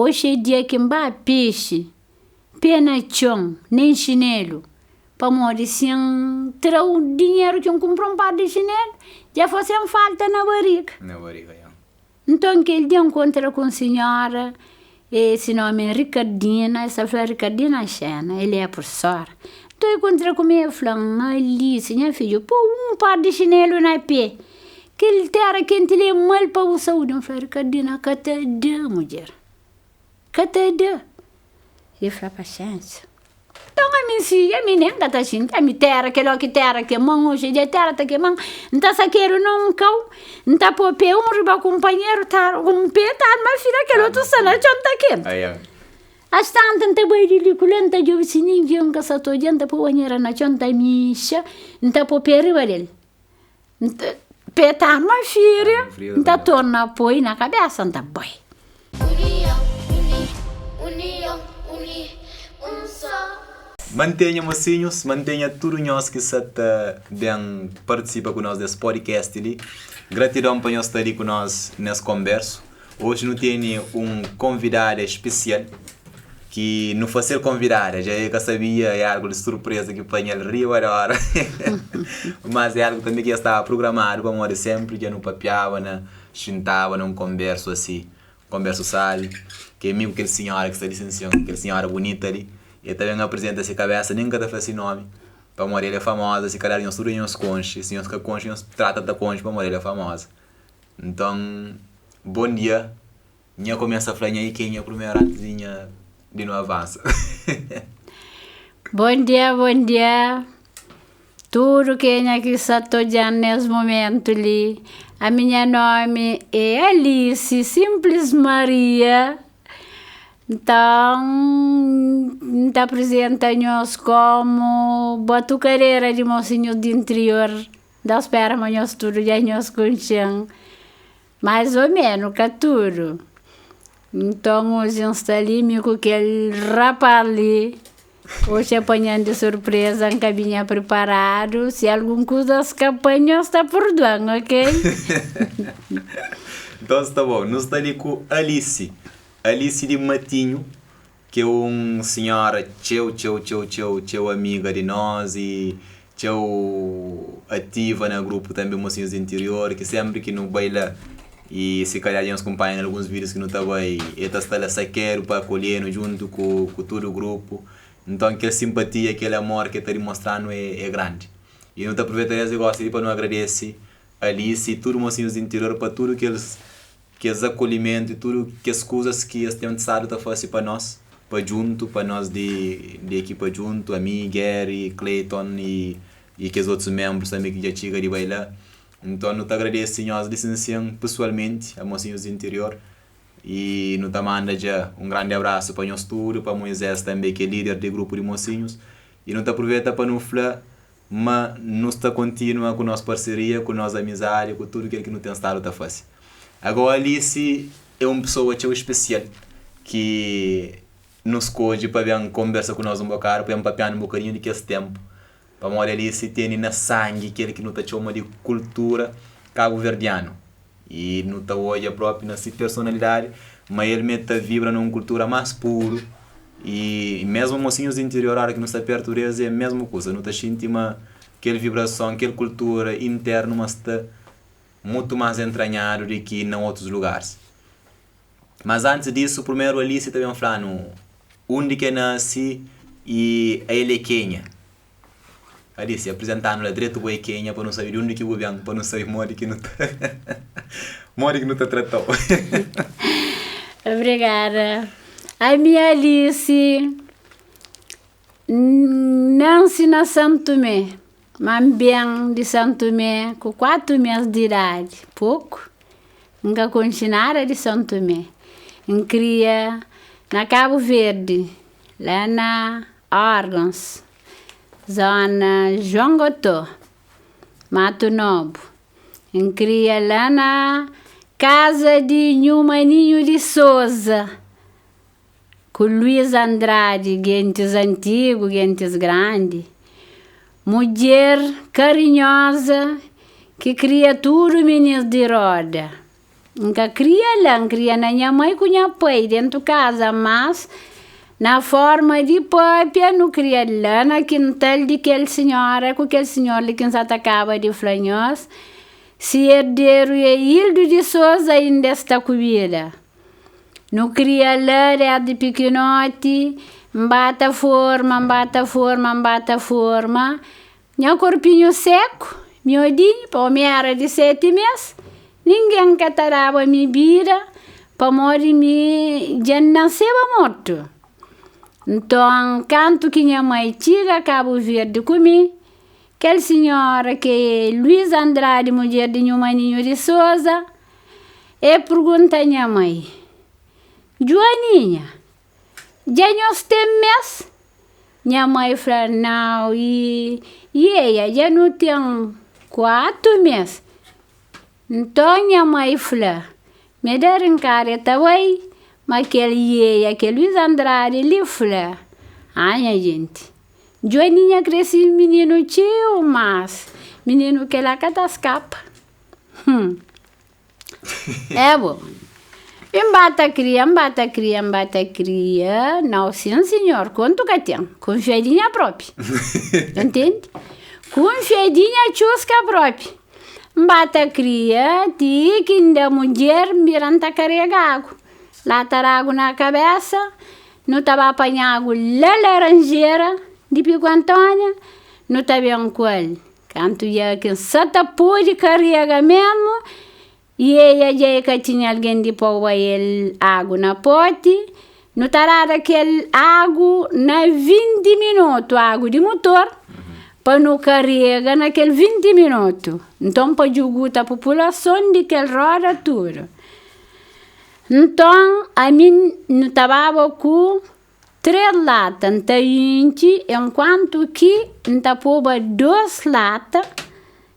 Oxi é dia ki N ba pexi, pé na txon, nen xinelu, pamodi si N tra u dinheru ki N kunpra un par di xinelu, dja fase-m falta na bariga. Na bariga, ya. Nton kel dia N kontra ku un sinhora, e si nomi é Rikardina, es ta fla Rikardina Xena, el é pursora. Nton el kontra ku mi el fla-m, Alice, nha fidju, poi un par di xinelu na pé, Kel tera kenti li é mal pa bu saúdi. N fla, Rikardina, ka ta da, mudjer, ka ta da. El fla, Paxénxa. Nton, ami si, ami nen N ka ta xinti, ami tera, kel óki tera kema-m, oji dja tera ta kema-m, N ta sakedu na un kau, N ta pô pé un riba kunpanheru, ta un pé ta arma fira, kel otu sta na txon ta kenta. Astanti N ta bai di li ku la, N ta djobe si ningen ka sa ta odja, N ta pô banhera na txon, N ta mixa, N ta pô pé riba del. Pé ta arma firi, N ta torna poi na kabesa, N ta bai. Mantenha mosinhus, mantenha tudu nhos ki sa ta ben partisipa ku nos des podcast li. Gratidon pa nhos sta li ku nos nes konbersu. Oji nu tene un konvidada spesial ki nu fase-l konvidada, dja el ka sabia, é algu di surpreza ki panha-l riba di óra. Mas é algu tanbe ki dja staba prugramadu pamodi sénpri dja nu papiaba na xintaba na un konbersu asi, konbersu sábi, ki é mi ku kel sinhora ki sta li sin-sin, kel sinhora bunita li. El ta ben aprizenta se kabésa, nen N ka ta fla se nómi pamodi el é famoza, si kalhar nhos tudu nhos konxe, si nhos ka konxe nhos trata ta konxe pamodi el é famoza. Nton, bon dia. Nha kumesa fla nha i kenha primeru antis di nha di nu avansa. Bon dia, bon dia tudu kenha ki sa ta odja-m nes mumentu li. Ami nha nomi é Alice Simples Maria. Nton, N ta aprizenta nhos komu batukadeira di mosinhus di interior. N ta spera ma nhos tudu dja nhos konxe-m, mais ô menu, ka tudu. Nton, oji N sta li mi ku kel rapaz li, oxi apanha-m di surpreza, N ka binha priparadu, si algun kuza skapa nhos ta purdua-m, ok? Nton sta bon, nu sta li ku Alice, Alice di Matinhu, ki é un sinhora txeu txeu txeu txeu txeu amiga di nos i txeu ativa na grupu tanbe Mosinhus di Interior ki senpri ki nu bai la i si kalhar dja nos kunpanha na alguns vídius ki nu ta bai el ta sta la sakedu pa akolhenu djuntu ku ku tudu grupu nton kel sinpatia kel amor ki el ta dimostra-nu é grandi i nu ta apruveita des di gosi li pa nu agradese Alice i tudu Mosinhus di Interior pa tudu kes kes akolhimentu i tudu kes kuzas ki es ten stadu ta fase pa nos, pa djuntu, pa nos di di ekipa djuntu, ami, Gary, Clayton i i kes otus menbrus tanbe ki dja txiga di bai la. Nton nu ta agradese nhos lisensian pesualmenti, a mosinhus di interior, i nu ta manda dja un grandi abrasu pa nhos tudu, pa Moisés tanbe ki é lider di grupu di mosinhus, i nu ta apruveta pa nu fla Ma nu sta kontinua ku nos parseria, ku nos amizadi, ku tudu kel ki nu ten stadu ta fase. Agó Alice é un pesoa txeu spesial ki nu skodje pa ben konbersa ku nos un bokadu, pa ben papia-nu un bokadinhu di kes ténpu. Pamodi Alice tene na sangi kel ki nu ta txoma di kultura kabuverdianu. I nu ta odja propi na si personalidadi ma el me ta vibra na un kultura más puru i mesmu mosinhus di interior ora ki nu sta pertu des é mesmu kuza, nu ta xinti ma kel vibrason, kel kultura internu ma sta mutu más entranhadu di ki na otus lugaris. Mas antis disu, primeru Alice ta ben fla-nu undi ki el nase i el é kenha. Alice, aprizenta-nu la dretu bo é kenha pa nu sabe di undi ki bu ben, pa nu sabe modi ki nu ta modi ki nu ta trata-u. Obrigada. Ami é Alice, N nanse na San Tumé, ma N ben di San Tumé ku 4 mês di idadi, poku, N ka konxe nada di San Tumé. N kria na Kabu Verdi, la na Órgãos, zóna João Gotó, Mato Nobu. N kria la na kaza di nhu Maninhu di Soza ku Luiz Andradi, gentis antigu, gentis grandi. Mudjer karinhoza ki kria tudu minis di roda. N ka kria la, N kria na nha mai ku nha pai dentu kaza, mas na forma di papia nu kria la na kintal di kel sinhora ku kel sinhor li ki N sa ta kaba di fla nhos, si erderu é Ildo di Souza inda es sta ku bida. Nu kria la desdi pikinoti, N ba ta forma, N ba ta forma, N ba ta forma, Nha korpinhu seku, miodinhu, pa omi era di seti mes, ningen ka ta daba mi bida, pamodi mi dja N naseba mortu. Nton, kantu ki nha mai txiga Kabu Verdi ku mi, kel sinhora ki é Luiza Andradi, mudjer di nhu Maninhu di Soza, e pergunta nha mai, Juaninha, Dja nhos ten mes? Nha mai fla, Nau, i eia, dja nu ten kuatu mes. Nton nha mai fla, Me da rinkada e ta bai, ma kel ieia, kel Luiz Andradi li fla, Ah nha jenti, Joaninha kre si mininu txeu, mas mininu kela ka ta skapa. Hum. É bo. N ba ta kria, N ba ta kria, N ba ta kria, nau sin sinhor, kontu ka ten, kunfiadinha propi, entende? Kunfiadinha txuska propi. N ba ta kria ti ki N da mudjer, N bira N ta karega agu, lata d'agu na kabesa, nu ta ba panha agu la Laranjera di Piku Antónia, nu ta ben ku el. Kantu dja ki N sa ta pode karega mésmu, i eia dja e ka tinha algen di poba el agu na poti, nu ta dada kel agu na 20 minutu, agu di mutor, pa nu karega na kel 20 minutu. Nton pa djuguta populason di kel roda tudu. Nton ami nu ta baba ku 3 lata N ta intxi enkuantu ki N ta poba 2 lata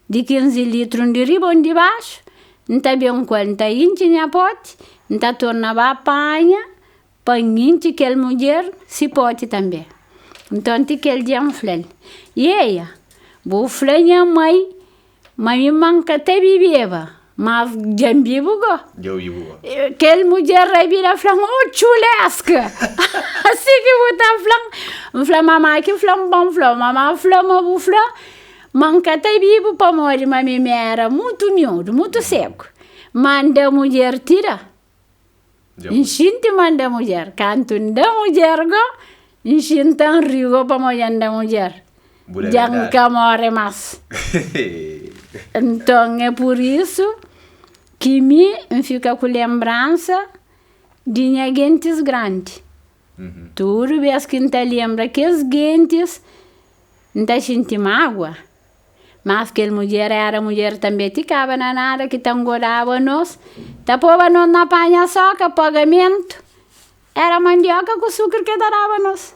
di 15 litru un di riba un di baxu N ta ben ku el N ta intxi nha poti N ta torna ba panha pa N intxi kel mudjer si poti tanbe nton ti kel dia N fla-l Yeia bu fla nha mai Ma mi ma N ka ta bibeba, mas dja N bibu go. Dja bu bibu go. Kel mudjer rabida fla-m, Ô txuleska! Asi ki bu ta fla-m? N fla, Mamá ki fla-m pa N fla-u. Mamá fla ma bu fla ma N ka ta bibu pamodi ma mi mi éra mutu miúdu, mutu séku. Manda mudjer tira. N xinti ma N da mudjer. Kantu N da mudjer go, N xinta N ri go pamodi dja N da mudjer. Dja N ka more más. Nton é pur isu ki mi N fika ku lenbransa di nha gentis grandi. Tudu bês ki N ta lenbra kes gentis, N ta xinti mágua. Mas kel mudjer éra mudjer tanbê ti kaba na nada ki ta ngodaba nos, ta poba nos na panha soka, pagamentu éra mandioka ku sukri ke ta daba nos,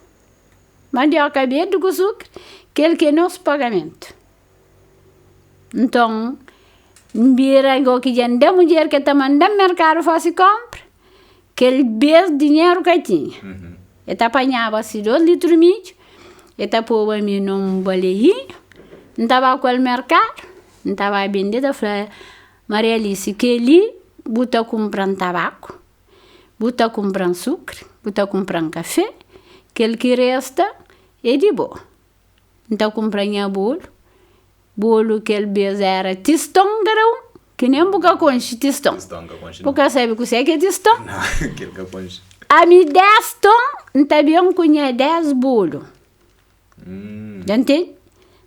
mandioka berdi ku sukri, kel ki é nos pagamentu. Nton, N bira go ki dja N da mudjer ke ta manda-m merkadu fase konpra, kel bês dinheru ka tinha, E ta panhaba si dos litru midju, e ta poba mi nun baleinhu, N ta ba ku el merkadu, N ta ba bende, ta fla Maria Alice, kel-li bu ta kunpra-m tabaku, bu ta kunpra-m sukri, bu ta kunpra-m kafé, kel ki resta é di bo. N ta kunpra nha bolu, Bolu kel bês éra tiston kada un, ki nen bu ka konxe tiston. Tiston ka konxe Bu ka sabe kusé ki é tiston? Nau, kel ka konxe. Ami 10 ton, N ta ben ku nha 10 bolu. Dja ntende?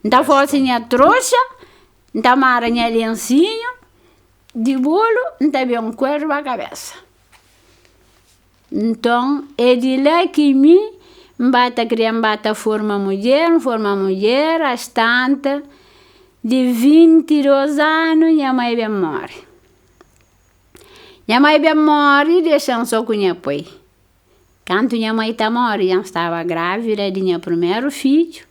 N ta fose nha troxa, N ta mara nha lensinhu di bolu, N ta ben ku el riba kabésa. Nton, é di la ki mi N ba ta kria, N ba ta forma mudjer, N forma mudjer as tanta di 22 anu nha mai ben móre. Nha mai ben móre dexa-m so ku nha pai. Kantu nha mai ta móre dja N staba grávida di nha primeru fidju.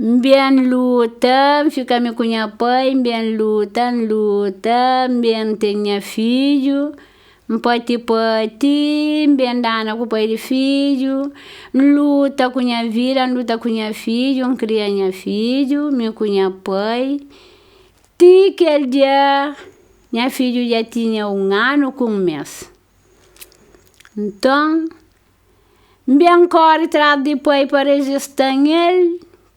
N ben luta, N fika mi ku nha pai, N ben luta, N luta, N ben ten nha fidju, N pati pati, N ben dana ku pai di fidju, N luta ku nha vida, N luta ku nha fidju, N kria nha fidju, mi ku nha pai, ti kel dia. Nha fidju dja tinha un anu ku un mês. Nton, N ben kóre tras di pai pa rejista-m el,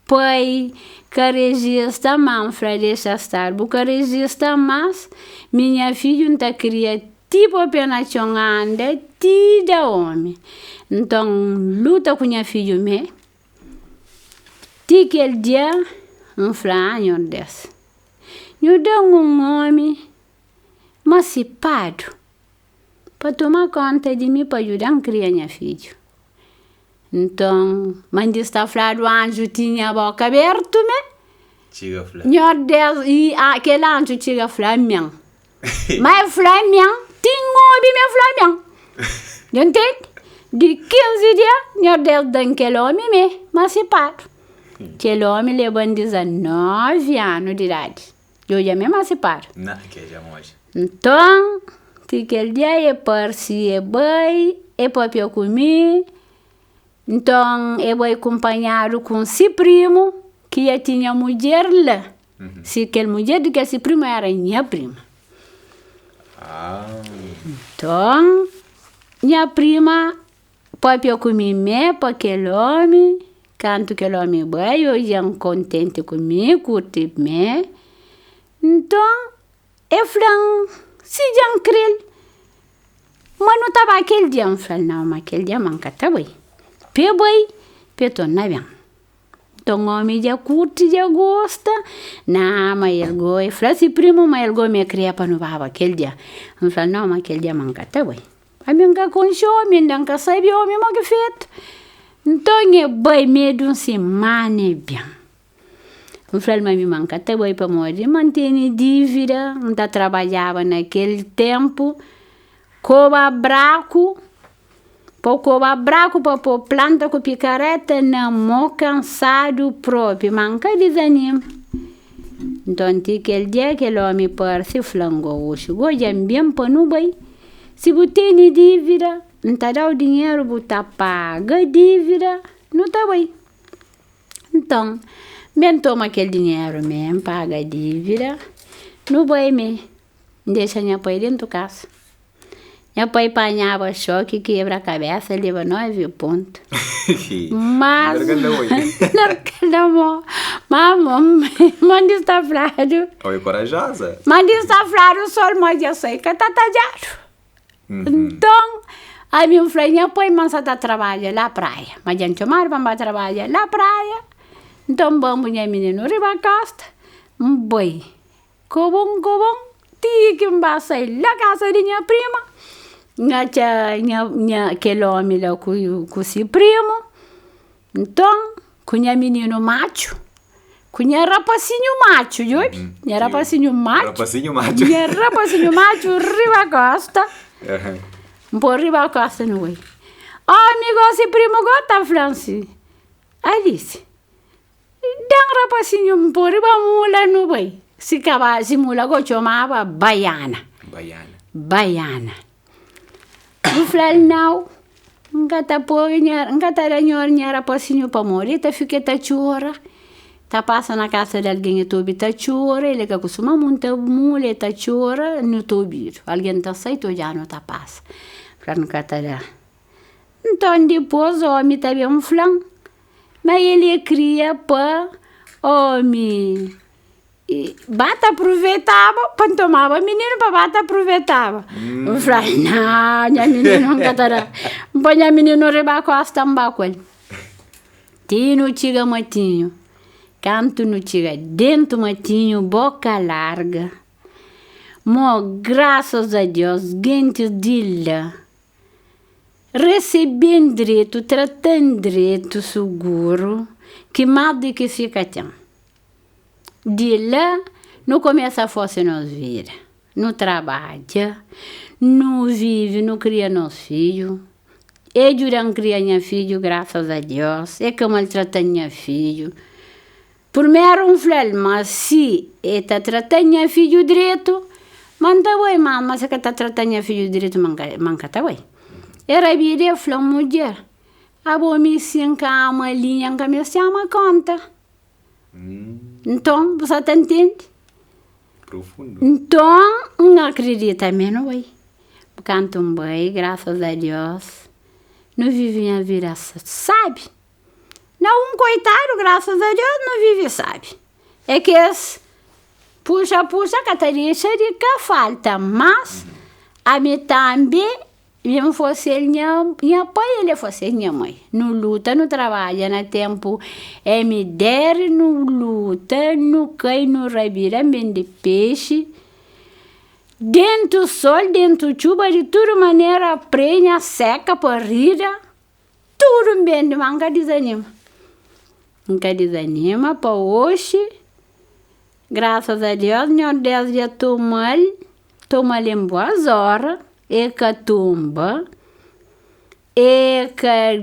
pai ka rejista, má N fla dexa star, bu ka rejista más, mi nha fidju N ta kria ti pô pé na txon anda ti da ómi. Nton, N luta ku nha fidju mê, ti kel dia N fla, ah Nhordes, nhu da-m un ómi masipadu. Pa toma konta di mi, pa djuda-m kria nha fidju. Nton, mandi sta fladu anju tinha boka abertu mé. Txiga fla. Nhordés, i a, kel anju txiga fla amen. Ma el fla amen, ti N obi ma el fla amen. Dja ntende? Di 15 dia, Nhordés da-m kel omi mé, masipadu. Kel omi leba-m 19 anu di idadi. Dja odja mé masipadu. Na, ke dja N odja. Nton, ti kel dia e parse, e bai, e papia ku mi. Nton, e bai kunpanhadu ku si primu, ki ja tinha mudjer la. Si kel mudjer di kel si primu éra nha prima. Nton, nha prima Papia ku mi mé pa kel omi, kantu kel omi bai odja-m kontenti ku mi, kurti mé. Nton, e fla-m si dja N kre-l, ma nu ta ba kel dia. N fla-l, nau, ma kel dia ma N ka ta bai. P'e bai, p'e torna ben. Nton, omi dja kurti, dja gosta. Na, ma el go, e fla si primu ma el go ma e kria pa nu baba kel dia. N fla-l, nau, ma kel dia ma N ka ta bai. Ami N ka konxe omi, inda N ka sabe omi mo ki fetu. Nton e bai medu un simana e ben. N fla-l ma mi ma N ka ta bai pamodi ma N tene dívida, N ta trabadjaba na kel ténpu, koba braku, pa koba braku pa po planta ku pikareta na mo kansadu propi, ma N ka dizanima. Nton ti kel dia kel omi parse fla-m, Goxi, go dja N ben pa nu bai. Si bu tene dívida, N ta da-u dinheru, bu ta paga dívida, nu ta bai. Nton, N ben toma kel dinheru mê, N paga dívida, nu bai mê. N dexa nha pai déntu kasa. Nha pai panhaba xoki, kebra kabésa, leba 9 pontu. Mas, ma mandi sta fladu. Oi, korajosa. Mandi sta fladu sol ma dja sai ka ta tadjadu. Nton, ami N fla nha pai ma N sa ta trabadja la praia, ma dja N txomadu pa N ba trabadja la praia. Nton, banbu nha mininu riba kosta, N bai. Kobon kobon ti ki N ba sai la kasa di nha prima, N atxa nha nha kel omi la ku ku si primu, nton ku nha mininu matxu, ku nha rapasinhu matxu, djobi, nha rapasinhu matxu, Rapasinhu matxu. nha rapasinhu matxu riba kosta, N poi riba kosta nu bai. Omi gosi primu go ta fla-m si, Alice. Dan rapasinhu N pô riba mula nu bai Si kaba si mula go txomaba Baiana Baiana Baiana N fla-l nau N ka ta poi nha N ka ta da nho nha rapasinhu pamodi el ta fika ta txora Ta pasa na kasa di algen el ta obi ta txora el ka kustuma munta mula el ta txora nu ta obidu algen ta sai ta odja-nu ta pasa N fla N ka ta da Nton dipôs ómi ta ben fla-m Ma el e kria pa omi ba ta aproveitaba, pa N tomaba mininu pa ba ta aproveitaba. N fla, nau, nha mininu N ka ta da. N poi nha mininu riba kosta N ba ku el. Ti nu txiga Matinhu, kantu nu txiga dentu Matinhu, boka larga, mo grasas a Dios, gentis di la Resebe-m dretu, trata-m dretu, suguru ki más di ki fika ten. Di la, nu kumesa fose nos vida. Nu trabadja, nu vive, nu kria nos fidju. E djuda-m kria nha fidju, grasas a Dios. E ka maltrata-m nha fidju. Purmeru N fla-l ma si e ta trata-m nha fidju dretu, ma N ta bai, ma ma si e ka ta trata-m nha fidju dretu, ma N ka ma N ka ta bai. E rabida e fla-m, Mudjer, abo mi si N ka ama linha, N ka meste ama konta. Nton, bu sa ta ntende? Profundu. Nton, N akridita ma nu bai. Kantu N bai, grasas a Diós, nu vive nha vida sábi. Na un koitadu, grasas a Diós, nu vive sábi. É kes puxa-puxa ka ta dexa di ka falta, mas ami tanbe Mi N fosi el nha nha pai, el e fosi el nha mai. Nu luta, nu trabadja na tenpu MDR, nu luta, nu kai, nu rabida, N bende pexi, dentu sol, dentu txuba, di tudu manera, prenha, seka, parida, tudu N bende, ma N ka dizanima. N ka dizanima pa oxi, grasas a Deus, Nhordes dja toma-l, toma-l en boas ora. E ka tunba, e ka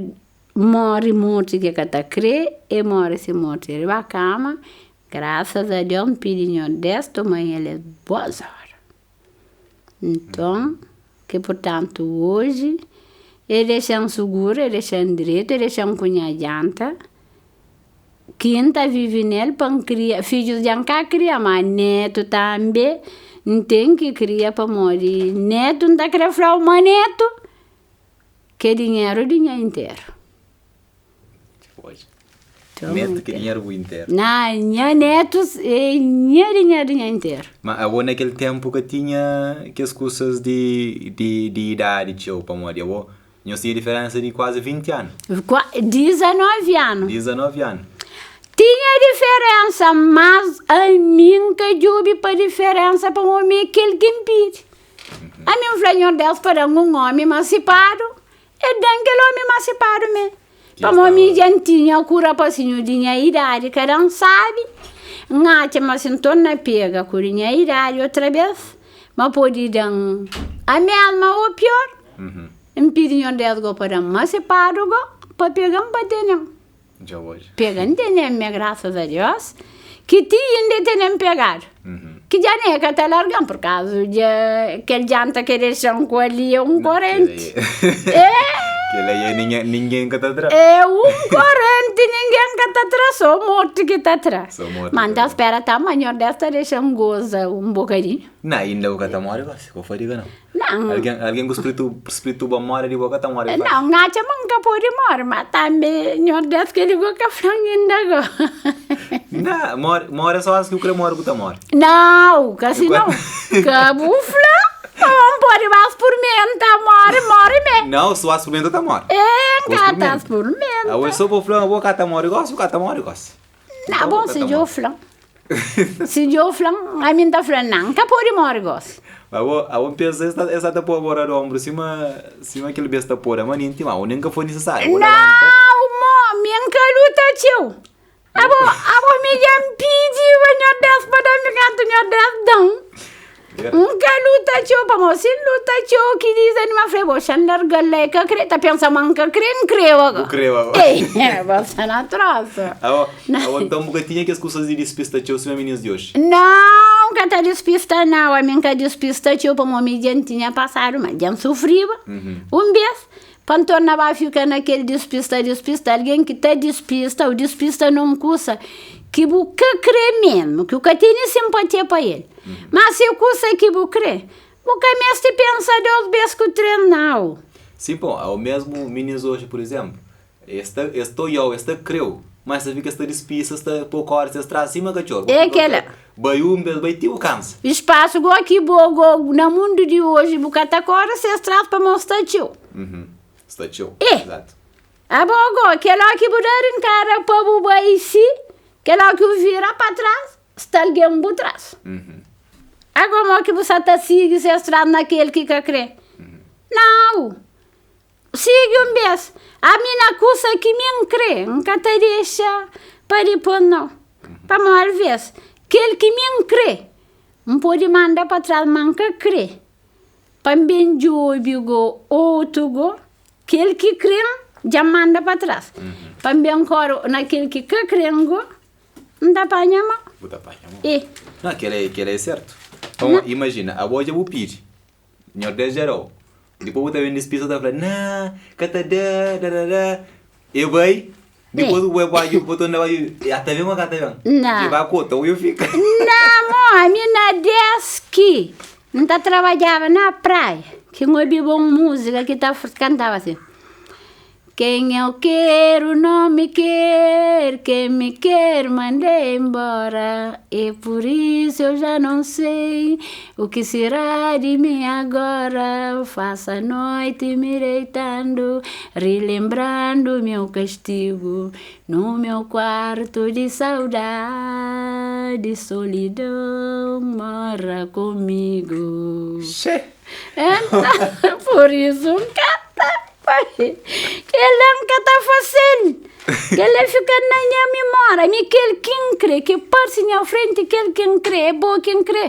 móre morti ki e ka ta krê, e móre se morti riba kama, grasas a Deus N pidi Nhordes toma el es boas óra. Nton, ki purtantu oji, e dexa-m suguru, e dexa-m dretu, e dexa-m ku nha djanta, Ki N ta vive nel pa N kria fidjus dja N ka kria ma netu tanbe N ten ki kria pamodi netu N ta kre fla-u ma netu ke dinheru di nha interu. Netu ke dinheru bu interu. Na nha netus é nha dinheru di nha interu. Ma abo na kel tenpu ka tinha kes kusas di di idadi txeu pamodi abo Nhos tinha diferensa di kuazi 20 anu. 19 anu. 19 anu. Tinha diferensa, mas ami N ka djobe pa diferensa pamodi mi é kel ki N pidi. Ami N fla Nhor Deus pa da-m un omi emansipadu, el da-m kel omi emansipadu mê. Pamodi mi dja N tinha ku rapasinhu di nha idadi, kada un sabe, N atxa ma si N torna pega ku di nha idadi otra bes, ma pode da-m a mesma o pior. N pidi Nhordes go pa da-m ma se padu go pa pega-m pa tene-m. Dja oji. Pega-m tene-m me grasas a Dios ki ti inda e tene-m pegadu. Ki dja ne ka ta larga-m purkazu dja kel djanta ke dexa-m ku ali é un korenti. Kel-la é ningen ningen ka ta tra. É un korenti ningen ka ta tra so morti ki ta tra. So morti Ma ki N ta ta tra. spera ta ma Nhordes ta dexa-m goza un bokadinhu. Na inda bu ka ta more gosi, ka bu fadiga nau. Nan. Algen, algen ku spritu, spritu bon more di bo ka ta more faxi. Nan, N atxa ma N ka pode more, ma tanbe Nhordes kel-li go ka fla-m inda go. Na, more, more é só óras ki bu kre more ku ta more. Nau, ka si nau. Ka bu fla ma N pode ba spurmenta more, more mê. Nau, si bu ba spurmenta ta more. É, N ka ta spurmenta. Awe so bu fla ma bo ka ta more gosi, bu ka ta more gosi. Na, bon, si dja bu fla-m. Si dja fla-m, ami N ta fla, Nan, N ka pode móre gósi. Abo, abo N pensa es ta, es ta ta pô bo na ombru sima, sima kel bes ta pô na manenti, ma nen ka foi nisisáriu. Bo labanta. Nau, mo, mi N ka luta txeu. Abo, abo mi dja N pidi pa Nhordes pa da-m kantu Nhordes da-m. N ka luta txeu, pamodi si N luta txeu, ki dizanima, fla, bo xa N larga-l la, e ka kre, ta pensa ma N ka kre, N kreba go. Bu kreba go. Ei, bo sta na trosa. Abo, abo nton bu ka tinha kes kusas di dispista txeu sima minis di oji? Nau, N ka ta dispista nau, ami N ka dispista txeu pamodi mi dja N tinha pasadu mal, dja N sufriba un bes, pa N torna ba fika na kel dispista dispista, algen ki ta dispista, o dispista na un kusa ki bu ka kre mesmu, ki bu ka tene sinpatia pa el. Má si é kusa ki bu krê, bu ka meste pensa dôs bês ku três, nau. Sim pô, ao mesmu minis oji pur izemplu, es ta es ta oiau, es ta kreu, ma es ta fika es ta dispisa, es ta pô kóre ses tras sima katxor, É kela. Bai un bes, bai ti bu kansa. Spasu go ki bo go na mundu di oji bu ka ta kóre ses tras pamodi sta txeu. Sta txeu, É. izatu. Abo go, kel ó ki bu da rinkada pa bu bai si, kel ó ki bu vira pa tras, Sta algen bu tras. Agora mo ki bu sa ta sigi ses tras na kel ki ka kre? Nau! Sigi un bes. Ami na kusa ki mi N kre, N ka ta dexa pa dipos nau. Pamodi alves, kel ki mi N kre, N pode manda pa tras, ma N ka kre. Pa N ben djobe go otu go, kel ki kre-m dja N manda pa tras. Pa N ben kore na kel ki ka kre-m go, N ta panha mô. Bu ta panha mô? E. Não, kel é, kel é sertu. Pamodi, imajina, abo dja bu pidi, Nhordés dja da-u. Dipôs bu ta ben dispisa, bu ta fla, Ná, ka ta da, da, da, da. E bai, Dipôs bu bai bu bu torna bai, ya ta ben ô ka ta ben? Não. Dja ba kota ô eu fika. Não, mo, ami na des ki N ta trabadjaba na praia, ki N obiba un múzika ki ta kantaba asin, Quem eu quero não me quer, quem me quer mandei embora, e por isso eu já não sei o que será de mim agora. Faço a noite me deitando, relembrando meu castigo, no meu quarto de saudade, solidão mora comigo. Xê! Então, por isso N ka ta pai, kel-la N ka ta fase-l, kel-la fika na nha mimória, mi kel ki N kre, ki parse nha frenti, kel ki N kre, é bo ki N kre,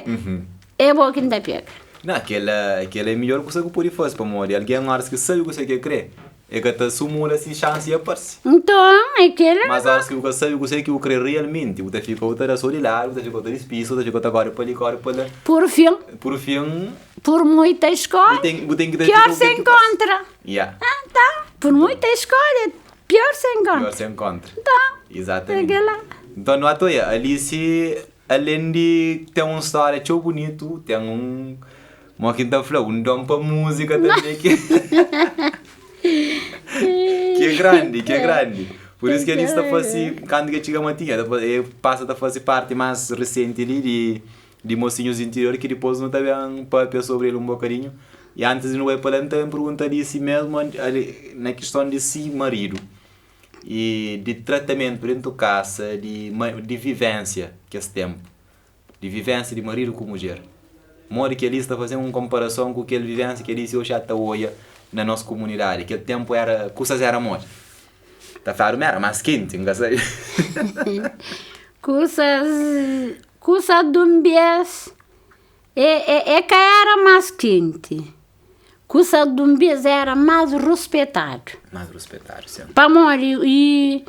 é bo ki N ta pega. Não, kel-la, kel-la é midjór kusa ki bu pode fase, pamodi algen óras ki sabe kuse ki el kre, E ka ta sumula si xansi i aparse. Nton, é kel-la. Mas óras ki bu ka sabe kuzê ki bu krê rialmenti, bu ta fika bu ta da sô di ladu, bu ta fika bu ta dispista, bu ta fika bu ta kóre pa li, kóre pa la. Pur fin. Pur fin. Pur muita eskolha. Bu ten, bu ten ki ta Pior fika ku se kel ki parse. enkontra. Ya. Ah, ta. Pur muita eskolha, pior se enkontra. Pior se enkontra. Nton, é Izatamenti. kel-la. Nton, nu atoia, Alice, alén di ten un stória txeu bunitu, ten un. Mo ki N ta fla-u, un don pa múzika tanbê ki ki é grandi, ki é grandi. Pur isu ki Alice ta fase, kantu ki el txiga Matinha, el ta el pasa ta fase parti más resenti li di di Mosinhus di Interior ki dipôs nu ta ben pâpia sobri el un bokadinhu. I antis di nu bai pa la, N ta ben pergunta Alice mésmu na kiston di si maridu i di tratamentu déntu kasa, di di vivénsia kes ténpu. Di vivénsia di maridu ku mudjer. Modi ki Alice ta faze un konparason ku kel vivénsia ki Alice oxi ta oia na nos kumunidadi? Kel ténpu éra, kusas éra modi? Ta fladu ma éra más kenti, N ka sabe. Kusas, kusas di un bês é é é ka éra más kenti. Kusas di un bês éra más ruspetadu. Más ruspetadu, sin. Pamodi i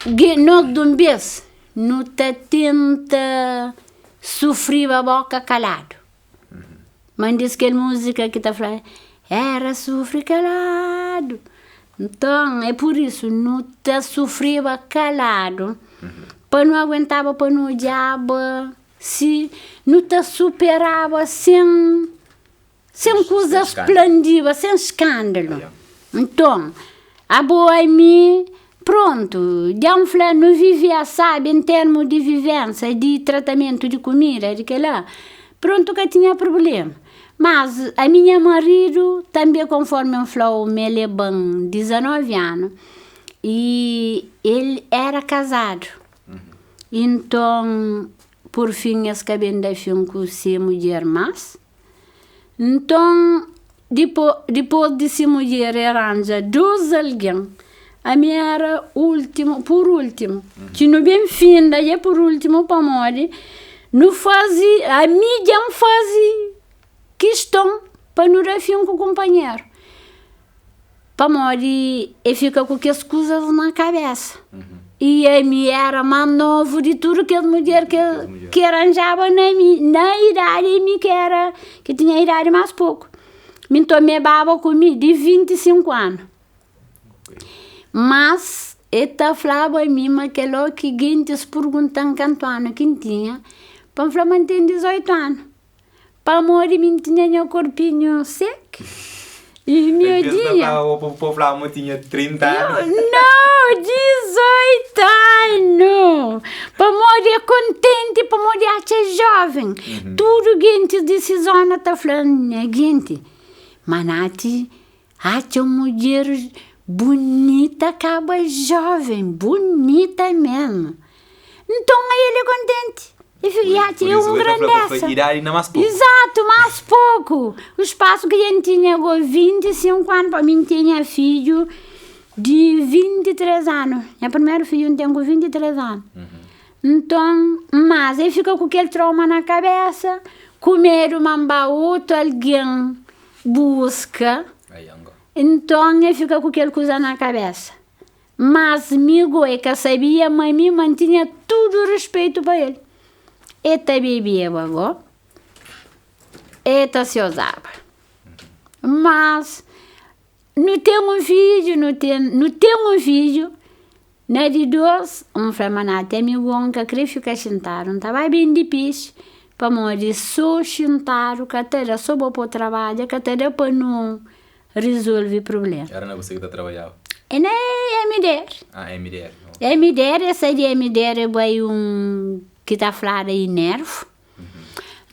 Ge nos dun bes nu ta tenta sufriba boka kaladu. Ma N diz kel muzika ki ta fla era sufri kaladu. Nton é pur isu nu ta sufriba kaladu pa nu aguentaba pa nu odjaba si nu ta superaba sen Sen kuzas splandiba, sen skándalu. Nton, abo ami, prontu, dja N fla, nu vivia sábi en termu di vivénsa, di tratamentu di kumida, di kel-la, prontu, ka tinha prubléma. Mas, ami nha maridu, tanbe konfórmi N fla-u ma el é ben 19 anu, y el éra kazadu. Nton, pur fin es ka ben da fin ku se mudjer más. Nton, dipôs di se mudjer e ranja dôs algen, ami éra últimu, pur últimu, ki nu ben finda dja pur últimu pamodi nu faze, ami dja N faze kiston pa nu da fin ku kunpanheru, Pamodi e fika ku kes kuzas na kabesa. I ami era más novu di tudu kes mudjer ki ki ranjaba na mi, na idadi mi ki era ki tinha idadi más poku. Mi nton mi baba ku mi di 25 anu. Mas e ta flaba mi ma kel ó ki gentis purgunta-m kantu anu ki N tinha, pa N fla ma N ten 18 anu. Pamodi mi N tinha nha korpinhu sek i miodinha. Po flaba ma tinha 30 anu. Nau, 18 anu! Pamodi é kontenti, pamodi atxa joven. Tudu gentis di si zona ta fla, nha genti, ma Nati atxa un mudjer bunita kaba joven, bunita mesmu. Nton aí el é kontenti. E fi, e atxa, é un grandesa. Idadi inda más poku. Exato, más poku. O spasu ki N tinha go 25 anu, pa mi N tinha fidju di 23 anu. Nha primeru fidju N ten ku 23 anu. Nton, mas el fika ku kel trauma na kabesa, ku medu ma N ba otu algen buska. Nton, el fika ku kel kuza na kabesa. Mas mi go e ka sabia ma mi ma N tinha tudu rispeitu pa el. E ta bebeba go, e ta se ozaba. Mas nu ten un fidju, nu ten, nu ten un fidju. Na di dos, N fla ma nati ami go N ka kre fika xintadu, N ta ba bende pexi, pamodi so xintadu ka ta da, so bo po trabadja ka ta da pa nu rizolve prubléma. Éra na kuzê ki ta trabadjaba? É na MDR. Ah, MDR. MDR, es sai di MDR e bai un ki ta flada Inervo.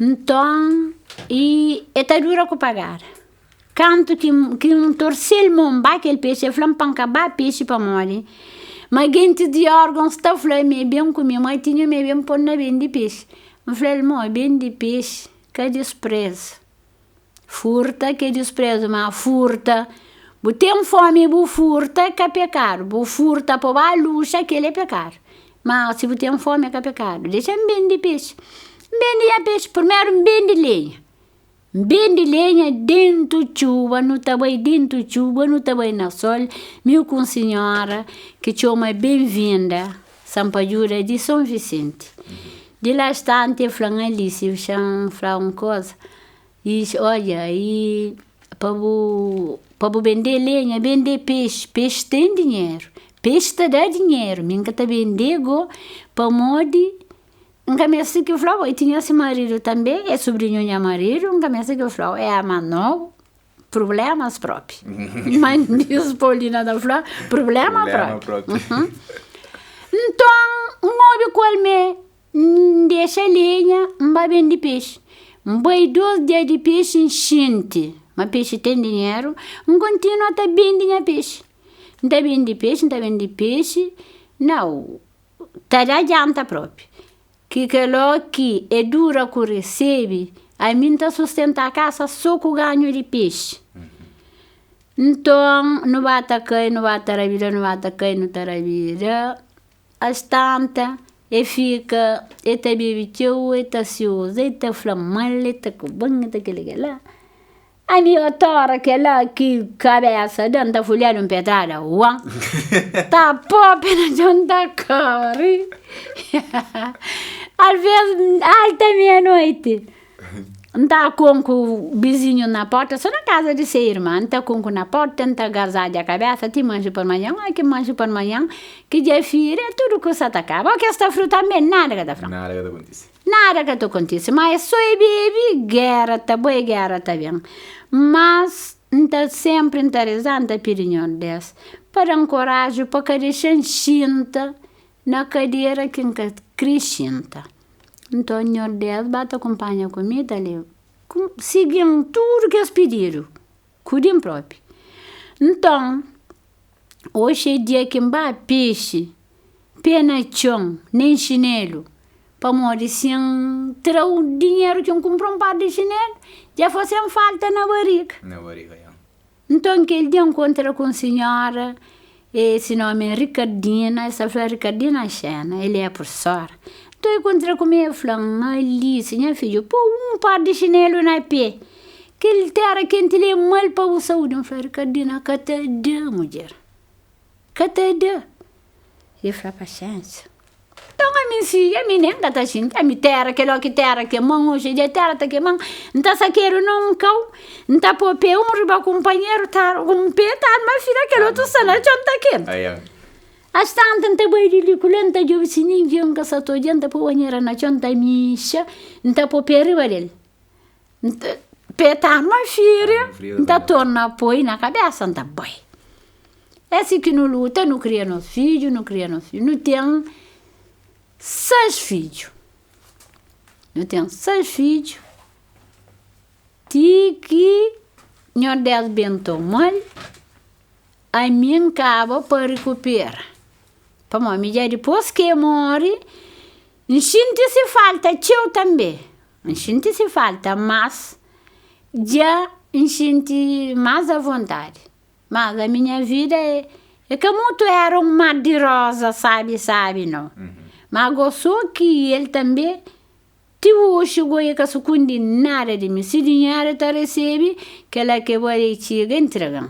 Nton, i e ta dura ku pagada. Kantu ki ki N torse-l mon ba kel pexi, el fla-m pa N ka ba pexi pamodi ma gentis di órgons ta fla ma e ben ku mi, ma tinha ma e ben pô-m na bende pexi. N fla-l, Mo, bende pexi ka dispreza. Furta ki é disprezu, má furta, bu ten fómi bu furta é ka pekadu, bu furta pa bu ba luxa kel-li é pekadu, má si bu ten fómi é ka pekadu. Dexa-m bende pexi, N bende nha pexi, primeru N bende lenha, N bende lenha dentu txuba, nu ta bai dentu txuba, nu ta bai na sol, mi ku un sinhora ki txoma Benvinda Sanpadjuda di Son Visenti. Di la stanti el fla-m, Alice, xa-m fla-u un koza, I odja, i pa bu pa bu bendê lenha, bendê pexi, pexi ten dinheru, pexi ta da dinheru, mi N ka ta bendê go, pamodi N ka meste ki fla-u, e tinha se maridu tanbe, é subrinhu nha maridu, N ka meste ki fla-u, é ama nobu, prublémas propi, ma diz Paulina ta fla, prublema propi. Nton, N obi ku el mê. N dexa lenha, N ba bende pexi. N bai dos dia di pexi, N xinti ma pexi ten dinheru, N kontinua ta bende nha pexi. N ta bende pexi, N ta bende pexi, nau, ta da djanta propi. Ki kel ó ki e dura ku resebe, ami N ta sustenta kasa so ku ganhu di pexi. Nton, nu ba ta kai, nu ba ta rabida, nu ba ta kai, nu ta rabida. As tanta e fika e ta bebe txeu e ta sioza e ta fla mal e ta kuban e ta kila kila ami otora kila ki kabesa dan ta fulhadu un pedrada uan ta po pe na txon ta kori alves alta meia noiti. N ta konku vizinhu na porta, so na kaza di se irma, N ta konku na porta, N ta gazadja kabesa ti manxi parmanhan, oi ki manxi parmanhan, ki dja fira, tudu kusa ta kaba, o kes ta fru tanbe, nada ka ta fla. Nada ka ta kontise. Nada ka ta kontise, ma é so e bebe, gera ta bai, gera ta ben. Mas N ta senpri N ta reza, N ta pidi Nhordes pa da-m koraji pa ka dexa-m xinta na kadera ki N ka kre xinta. Nton Nhordes ba ta kunpanha ku mi, ta leba, sigi-m tudu kes pididu ku di-m propi. Nton, oxi é dia ki N ba pexi pé na txon, nen xinelu, pamodi si N tra u dinheru ki N kunpra un par di xinelu, dja fase-m falta na bariga. Na bariga, ya. Nton kel dia N kontra ku un sinhora, e se nomi é Rikardina, es ta fla Rikardina Xena, el é pursora. Nton el kontra ku mi el fla-m, Alice, nha fidju, poi un par di xinelu na pe, kel tera kenti li é mal pa bu saudi. N fla, Rikardina, ka ta da, mudjer, ka ta da. El fla, Paxénxa. Nton ami N sigi, ami nen N ka ta xinti, ami tera kel ó ki tera kema-m oxi dja tera ta kema-m, N ta sakedu na un kau, N ta pô pé un riba kunpanheru, ta un pé ta arma fira kel otu sta na txon ta kenta. As tantu N ta bai di li ku la N ta djobe si ningen ka sa ta odja, N ta pô banhera na txon N ta mixa, N ta pô pé riba del, N ta pé ta arma fira, N ta torna poi na kabesa N ta bai. É si ki nu luta, nu kria nos fidju, nu kria nos fidju. Nu ten 6 fidju, nu ten 6 fidju ti ki Nhordes ben toma-l, ami N kaba pa rikupera. Pamodi mi dja dipôs ki e móre, N xinti se falta txeu tanbê, N xinti se falta, mas dja N xinti más avontadi. Mas a minha vida é é ka mutu era un mar di rosa sabi sabi no ma go so ki el tanbe ti oxi go e ka sukundi nada di mi si dinheru e ta recebi kela ke bai e txiga e ntrega-m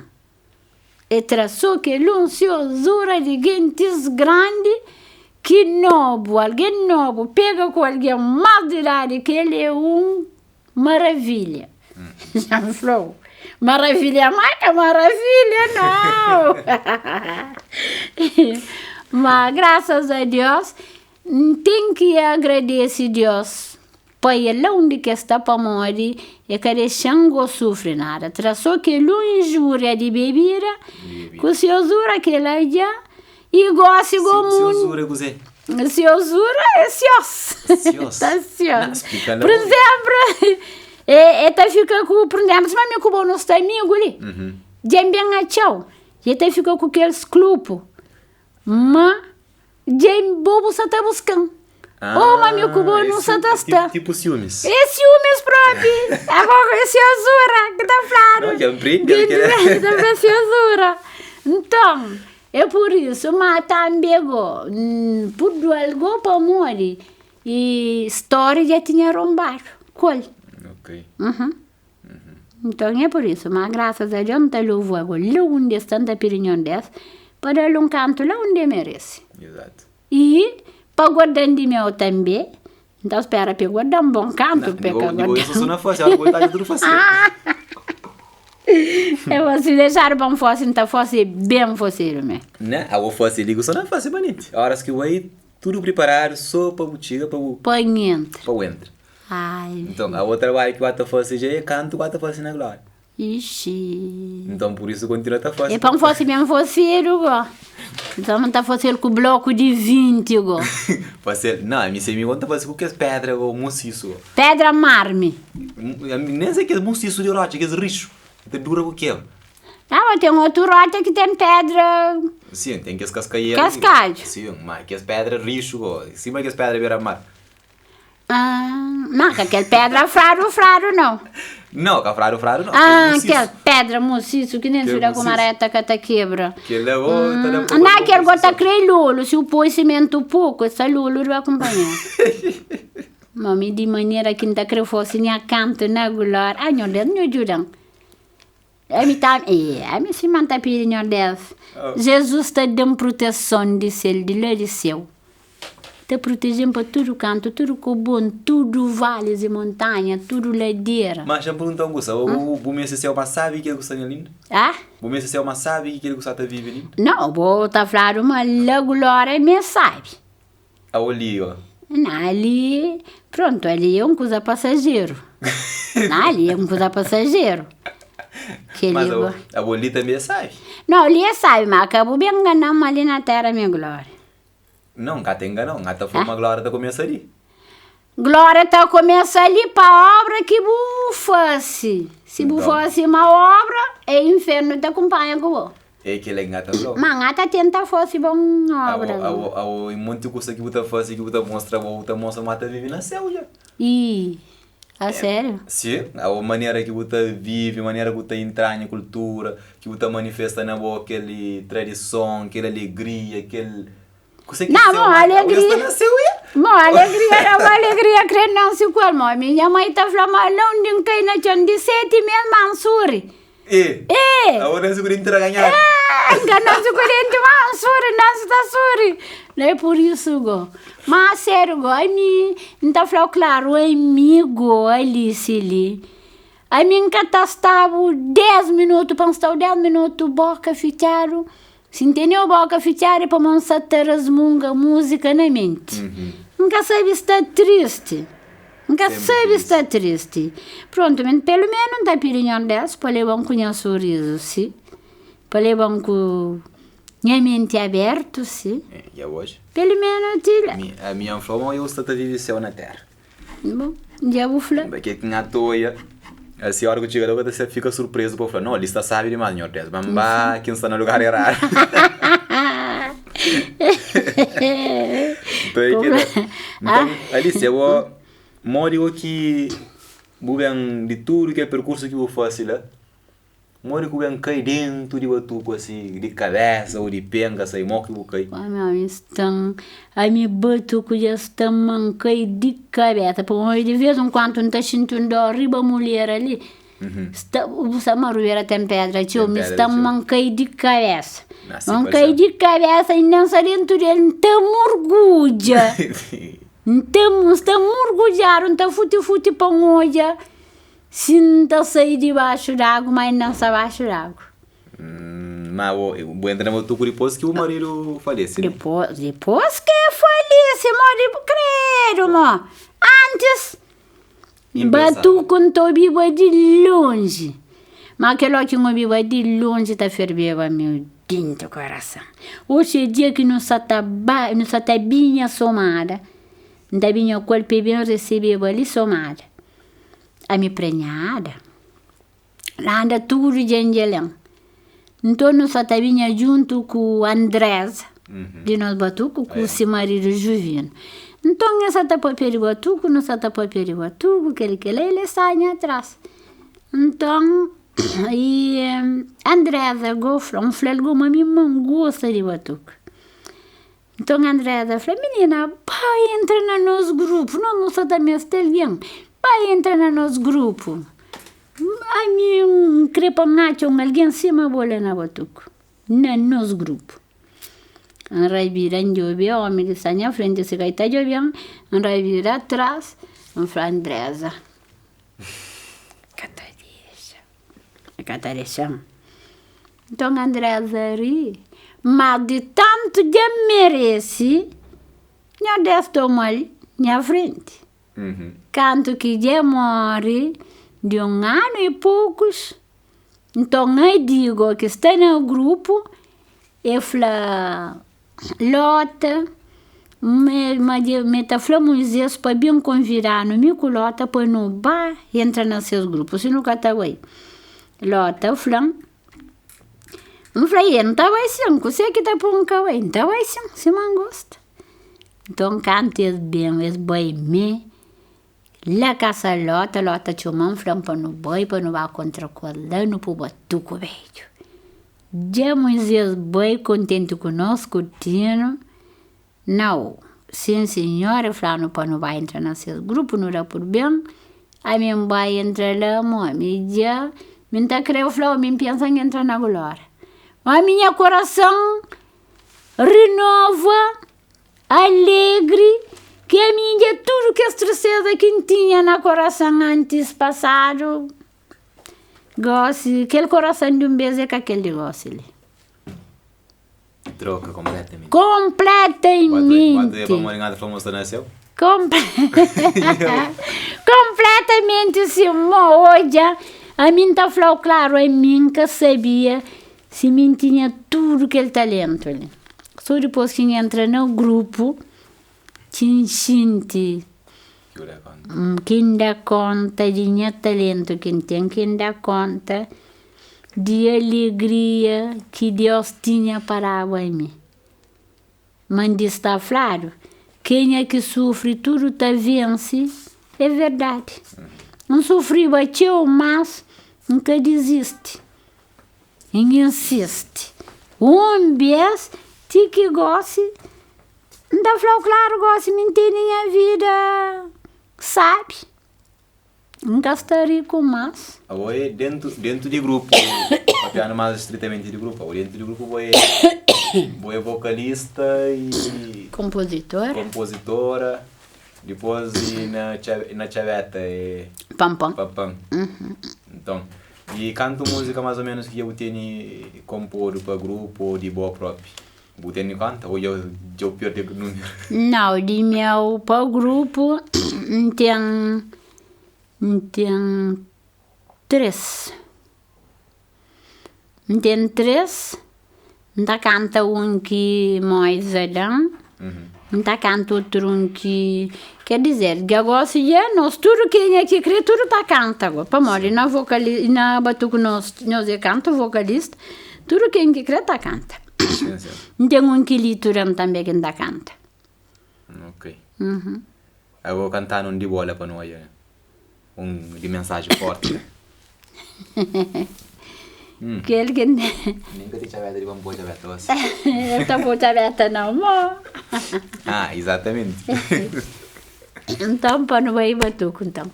e tra so kel un siozura di gentis grandi ki nobu algen nobu pega ku algen mas di idadi ki el é un Maravilha. Já me falou. Maravilha, mas que maravilha, não! Ma graças a Deus, N ten ki agradese Deus pa el la undi ki el sta pamodi el ka dexa-m go sufri nada. Tra so kel un injúria di bebida ku se ozura kel-la dja i gosi go Se mundu. ozura é kuzê? Se ozura é siós. Siós? Ta siós. Na, splika la Pur obi. izénplu, el ta fika ku, pur izénplu, sima mi ku bo nu sta amigu li, dja N ben atxa-u, el ta fika ku kel sklupu, ma Dja bo bu sa ta buskan. Oh ma mi ku bo nu sa ta sta. Tipo siumis. É siumis propi. Abo é siozura ki ta fladu. Não, dja N prende. Ki ta fla siozura. Nton, é pur isu. Ma tanbe go, N purdua-l go pamodi i stória dja tinha ronbadu ku el. Ok. Nton é pur isu, má grasas a Deus N ta louvua go la undi es sta, N ta pidi Nhordes pa da-l un kantu la undi e merese. Izatu. I pa guarda-m di meu tanbe, N ta spera pa e guarda-m bon kantu, pa e ka Di bo guarda-m. so na fase, ora ku bo ta tudu fase. E bo si dexadu pa N fase, N ta fase ben fasedu me. Né, abo fase li ku so na fase manenti. Oras ki bai tudu priparadu so pa bu txiga pa bu. Pa N entra. Pa bu entra. Ai. Nton, abo trabadju ki ba ta fase dja é kantu ba ta fase na glória. Ixi. Nton, pur isu kontinua ta fase. É pa N fase ben fasedu go. Nton, N ta fase-l ku bloku di 20 go. Fase-l, nau, ami se mi go N ta fase ku kes pedra go mosisu go. Pedra marmi. Ami nen se kes mosisu di rotxa, kes rixu, ki ta dura ku kebra. Nau, ma ten otu rotxa ki ten pedra. Sin, ten kes kaskaieru. Kaskadju. Sin, ma kes pedra rixu go, sima kes pedra bera-mar. Ah, ma ka kel pedra fradu fradu nau. Nau, ka fradu fradu nau. Ah, kel pedra mosisu ki nen suda ku mareta ka ta kebra. Kel la go ta da pa Na kel go ta kre lulu, si u poi simentu poku, es ta lulu riba kunpanheru. Ma mi di manera ki N ta kre fosi nha kantu na glória. Ai, Nhor Deus, nhu djuda-m. Ami ta, e, ami sima N ta pidi Nhor Deus, Jezus ta da-m proteson di sel, di la di séu. Ta proteje-m pa tudu kantu, tudu kobon, tudu valis i montanha, tudu ladera. Ma xa-m pergunta un kusa, bu, bu meste séu más sábi ki kel ku sta nha linda? Ah? Bu meste séu más sábi ki kel ku sta ta vive linda? Nau, bo ta fladu ma la glória mi é sábi. Ao li, ó. Na ali, pronto, ali é un kuza pasajeru. Na ali é un kuza pasajeru. Kel Mas li bo. abo li tanbe é sábi. Nau, li é sábi, ma ka bu ben ngana-m ali na téra mi glória. Nau, N ka ta engana-u, N ta fla ma glória ta kumesa li. Glória ta kumesa li pa óbra ki bu fase. Si bu fase mau óbra, é infernu ta kunpanha ku bo. É kel-la ki N ta fla-u. Ma N ta tenta fase bon óbra. Abo, abo, e monti kusa ki bu ta fase ki bu ta mostra bo, bu ta mostra ma ta vive na séu dja. Ih, a sériu? Si, abo manera ki bu ta vive, manera ki bu ta entranha kultura, ki bu ta manifesta na bo kel tradison, kel alegria, kel. Kuse ki Não, seu bom, ma- alegria. Esta nasceu e Mo alegria era uma alegria kre não se qual mo. Minha mãe tá falando, mas não de cai na chão de sete mil mansuri. E. E. A hora se corrente ganhar. É, não se corrente mansuri, não se tá suri. Não é por isso, go. Mas sério, go, a mim, não tá falando claro, amigo, Alice ali. A mim que tá estava 10 minutos, para estar 10 minutos, boca fechado. Si N teneu boka fitxadu é pamodi N sa ta rasmunga múzika na menti. N ka sabe sta tristi, N ka sabe sta tristi. Prontu, mi pelu menu N ta pidi Nhordes pa leba-m ku nha sorizu si, pa leba-m ku nha menti abertu si. E oji? Pelu menu ti la. Mi, ami N fla ma eu sta ta vive séu na téra. Bon, dja bu fla. Ba ke ki N atoia, asi ora ku txiga la, bu ta fika surprezu pa bu fla, no, li sta sabi dimas, Nhor Deus, ba N ba ki N sta na lugar eradu. Nton é kila. Nton, Alicia, bo, modi bo ki bu ben di tudu kel perkursu ki bu fasi la, Modi ku ben kai dentu di batuku asi, di kabesa o di pe, N ka sai mo ki bu kai. Ami ami sta ami batuku dja sta ma N kai di kabesa pamodi di vez en kuantu N ta xinti un dor riba mulher ali sta bu sabe ma rubera ten pedra txeu mi sta ma N kai di kabesa ma N kai di kabesa i N sta dentu del N ta murgudja N ta N sta murgudjadu N ta futi futi pa N odja Si N ta sai dibaxu d'agu, má N sta baxu d'agu. Ma bo, bu entra na batuku dipôs ki bu maridu falese, ne? Dipôs, dipôs ki e falese, modi bu kredu mo. Antis, batuku N ta obiba di lonji, ma kel ó ki N obiba di lonji ta ferbeba mi dintu korason. Oxi é dia ki nu sa ta ba, nu sa ta binha Somada, N ta binha ku el pa e ben resebeba li Somada. Ami prenhada. Landa tudu djendjelen. Nton nu sa ta binha djuntu ku Andreza di nos batuku ku si maridu Juvinu. Nton es sa ta papia di batuku, nu sa ta papia di batuku, kel kela el sta nha tras. Nton i Andreza go fla, N fla-l go ma mi ma N gosta di batuku. Nton Andreza fla, Minina, ba entra na nos grupu, nos nu sa ta meste algen, ba entra na nos grupu. Ami N kre pa N atxa un algen sima bo la na batuku, na nos grupu. N rabida N djobe omi ki sta nha frenti, si ka i ta djobe-m, N rabida atras, N fla Andreza, ka ta dexa. E ka ta dexa-m. Nton Andréza ri. Má di tantu dja N merese, Nhordes toma-l nha frenti. Kantu ki dja e móre, di un anu i pokus, nton Adigo ki sta na grupu, e fla Lota, ma e ta fla Muizés pa ben konvida-nu, mi ku Lota, pa nu ba entra na ses grupu, si nu ka ta bai. Lota fla-m, N fla, e N ta bai sin, kuzê ki ta pô-m ka bai? N ta bai sin, sima N gosta. Nton, kantu es ben, es bai mi, la kasa Lota, Lota txoma-m, fla-m pa nu bai, pa nu ba kontra ku el la, nu pô batuku bedju. Dja Muizés bai kontenti ku nos kurtinu? Nau. Sin, Sinhor, el fla-nu pa nu bai entra na ses grupu, nu da pur ben. Ami N bai entra la, mo mi dja mi N ta kre fla-u, mi N pensa N entra na glória. Ma mi nha korason rinova, alegri, ki ami dja tudu kes tristéza ki N tinha na korason antis pasadu, Gósi, kel korason di un bês é ka kel di gósi li. Troka konpletamenti. Konpletamenti. Batu é pamodi ngata fla mo sta na séu? Konpletamenti si mo odja, ami N ta fla-u klaru, ami N ka sabia si mi N tinha tudu kel talentu li. So dipôs ki N entra na grupu ki N xinti Ki N da konta di nha talentu ki N ten, ki N da konta di alegria ki Deus tinha pa daba mi. Ma N di sta fladu, kenha ki sufri tudu ta vense, é verdadi. N sufriba txeu, mas N ka dizisti, N insisti. Un bês ti ki gósi N ta fla-u klaru gósi mi N tene nha vida sábi, N ka sta riku más. Abo é dentu dentu di grupu, papiandu más estritamenti di grupu, abo dentu di grupu bo é bo é vokalista i Konpozitora. konpozitora, dipôs i na na txabeta é Panpan. panpan. Nton, i kantu múzika más ô ménus ki dja bu tene konpodu pa grupu ô di bo própi? Bu tene konta ou dja dja bu perde numeru? Nau, di meu pa grupu N ten N ten 3, N ten 3, N ta kanta un ki Moisa da-m, N ta kanta otru un ki, ker dizer, dja gosi dja nos tudu kenha ki kre tudu ta kanta go, pamodi na vokali na batuku nos nos é kantu vokalista, tudu ken ki kre ta kanta. N ten un kilito dan tanbe ki N ta kanta. Ok. Abo kantanu un di bola pa nu odja un di mensaji forti. Kel ki N. Nen ka ten txabeta di pa N poi txabeta gosi. El ta poi txabeta na mô. Ah, izatamenti. Nton pa nu bai batuku nton.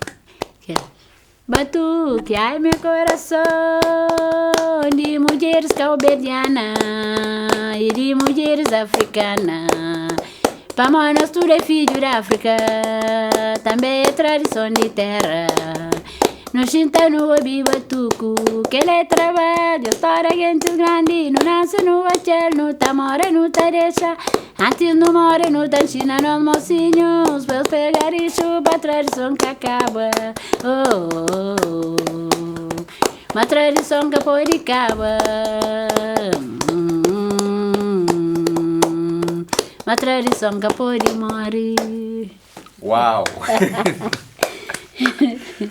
Kel. Batuki, ai meu coração di mudjeris kauberdiana i di mudjeris afrikana Pamodi nos tudu é fidju di Afrika, tanbe é tradison di tera. Nu xinta nu obi batuku Kel é trabadju, stória gentis grandi Nu nanse nu atxa-l, nu ta more nu ta dexa Antis nu more nu ta nxina nos mosinhus Pa es pega rixu pa tradison ka kaba Oh, oh, oh Ma tradison ka pode kaba Ma tradison ka pode more. Uau!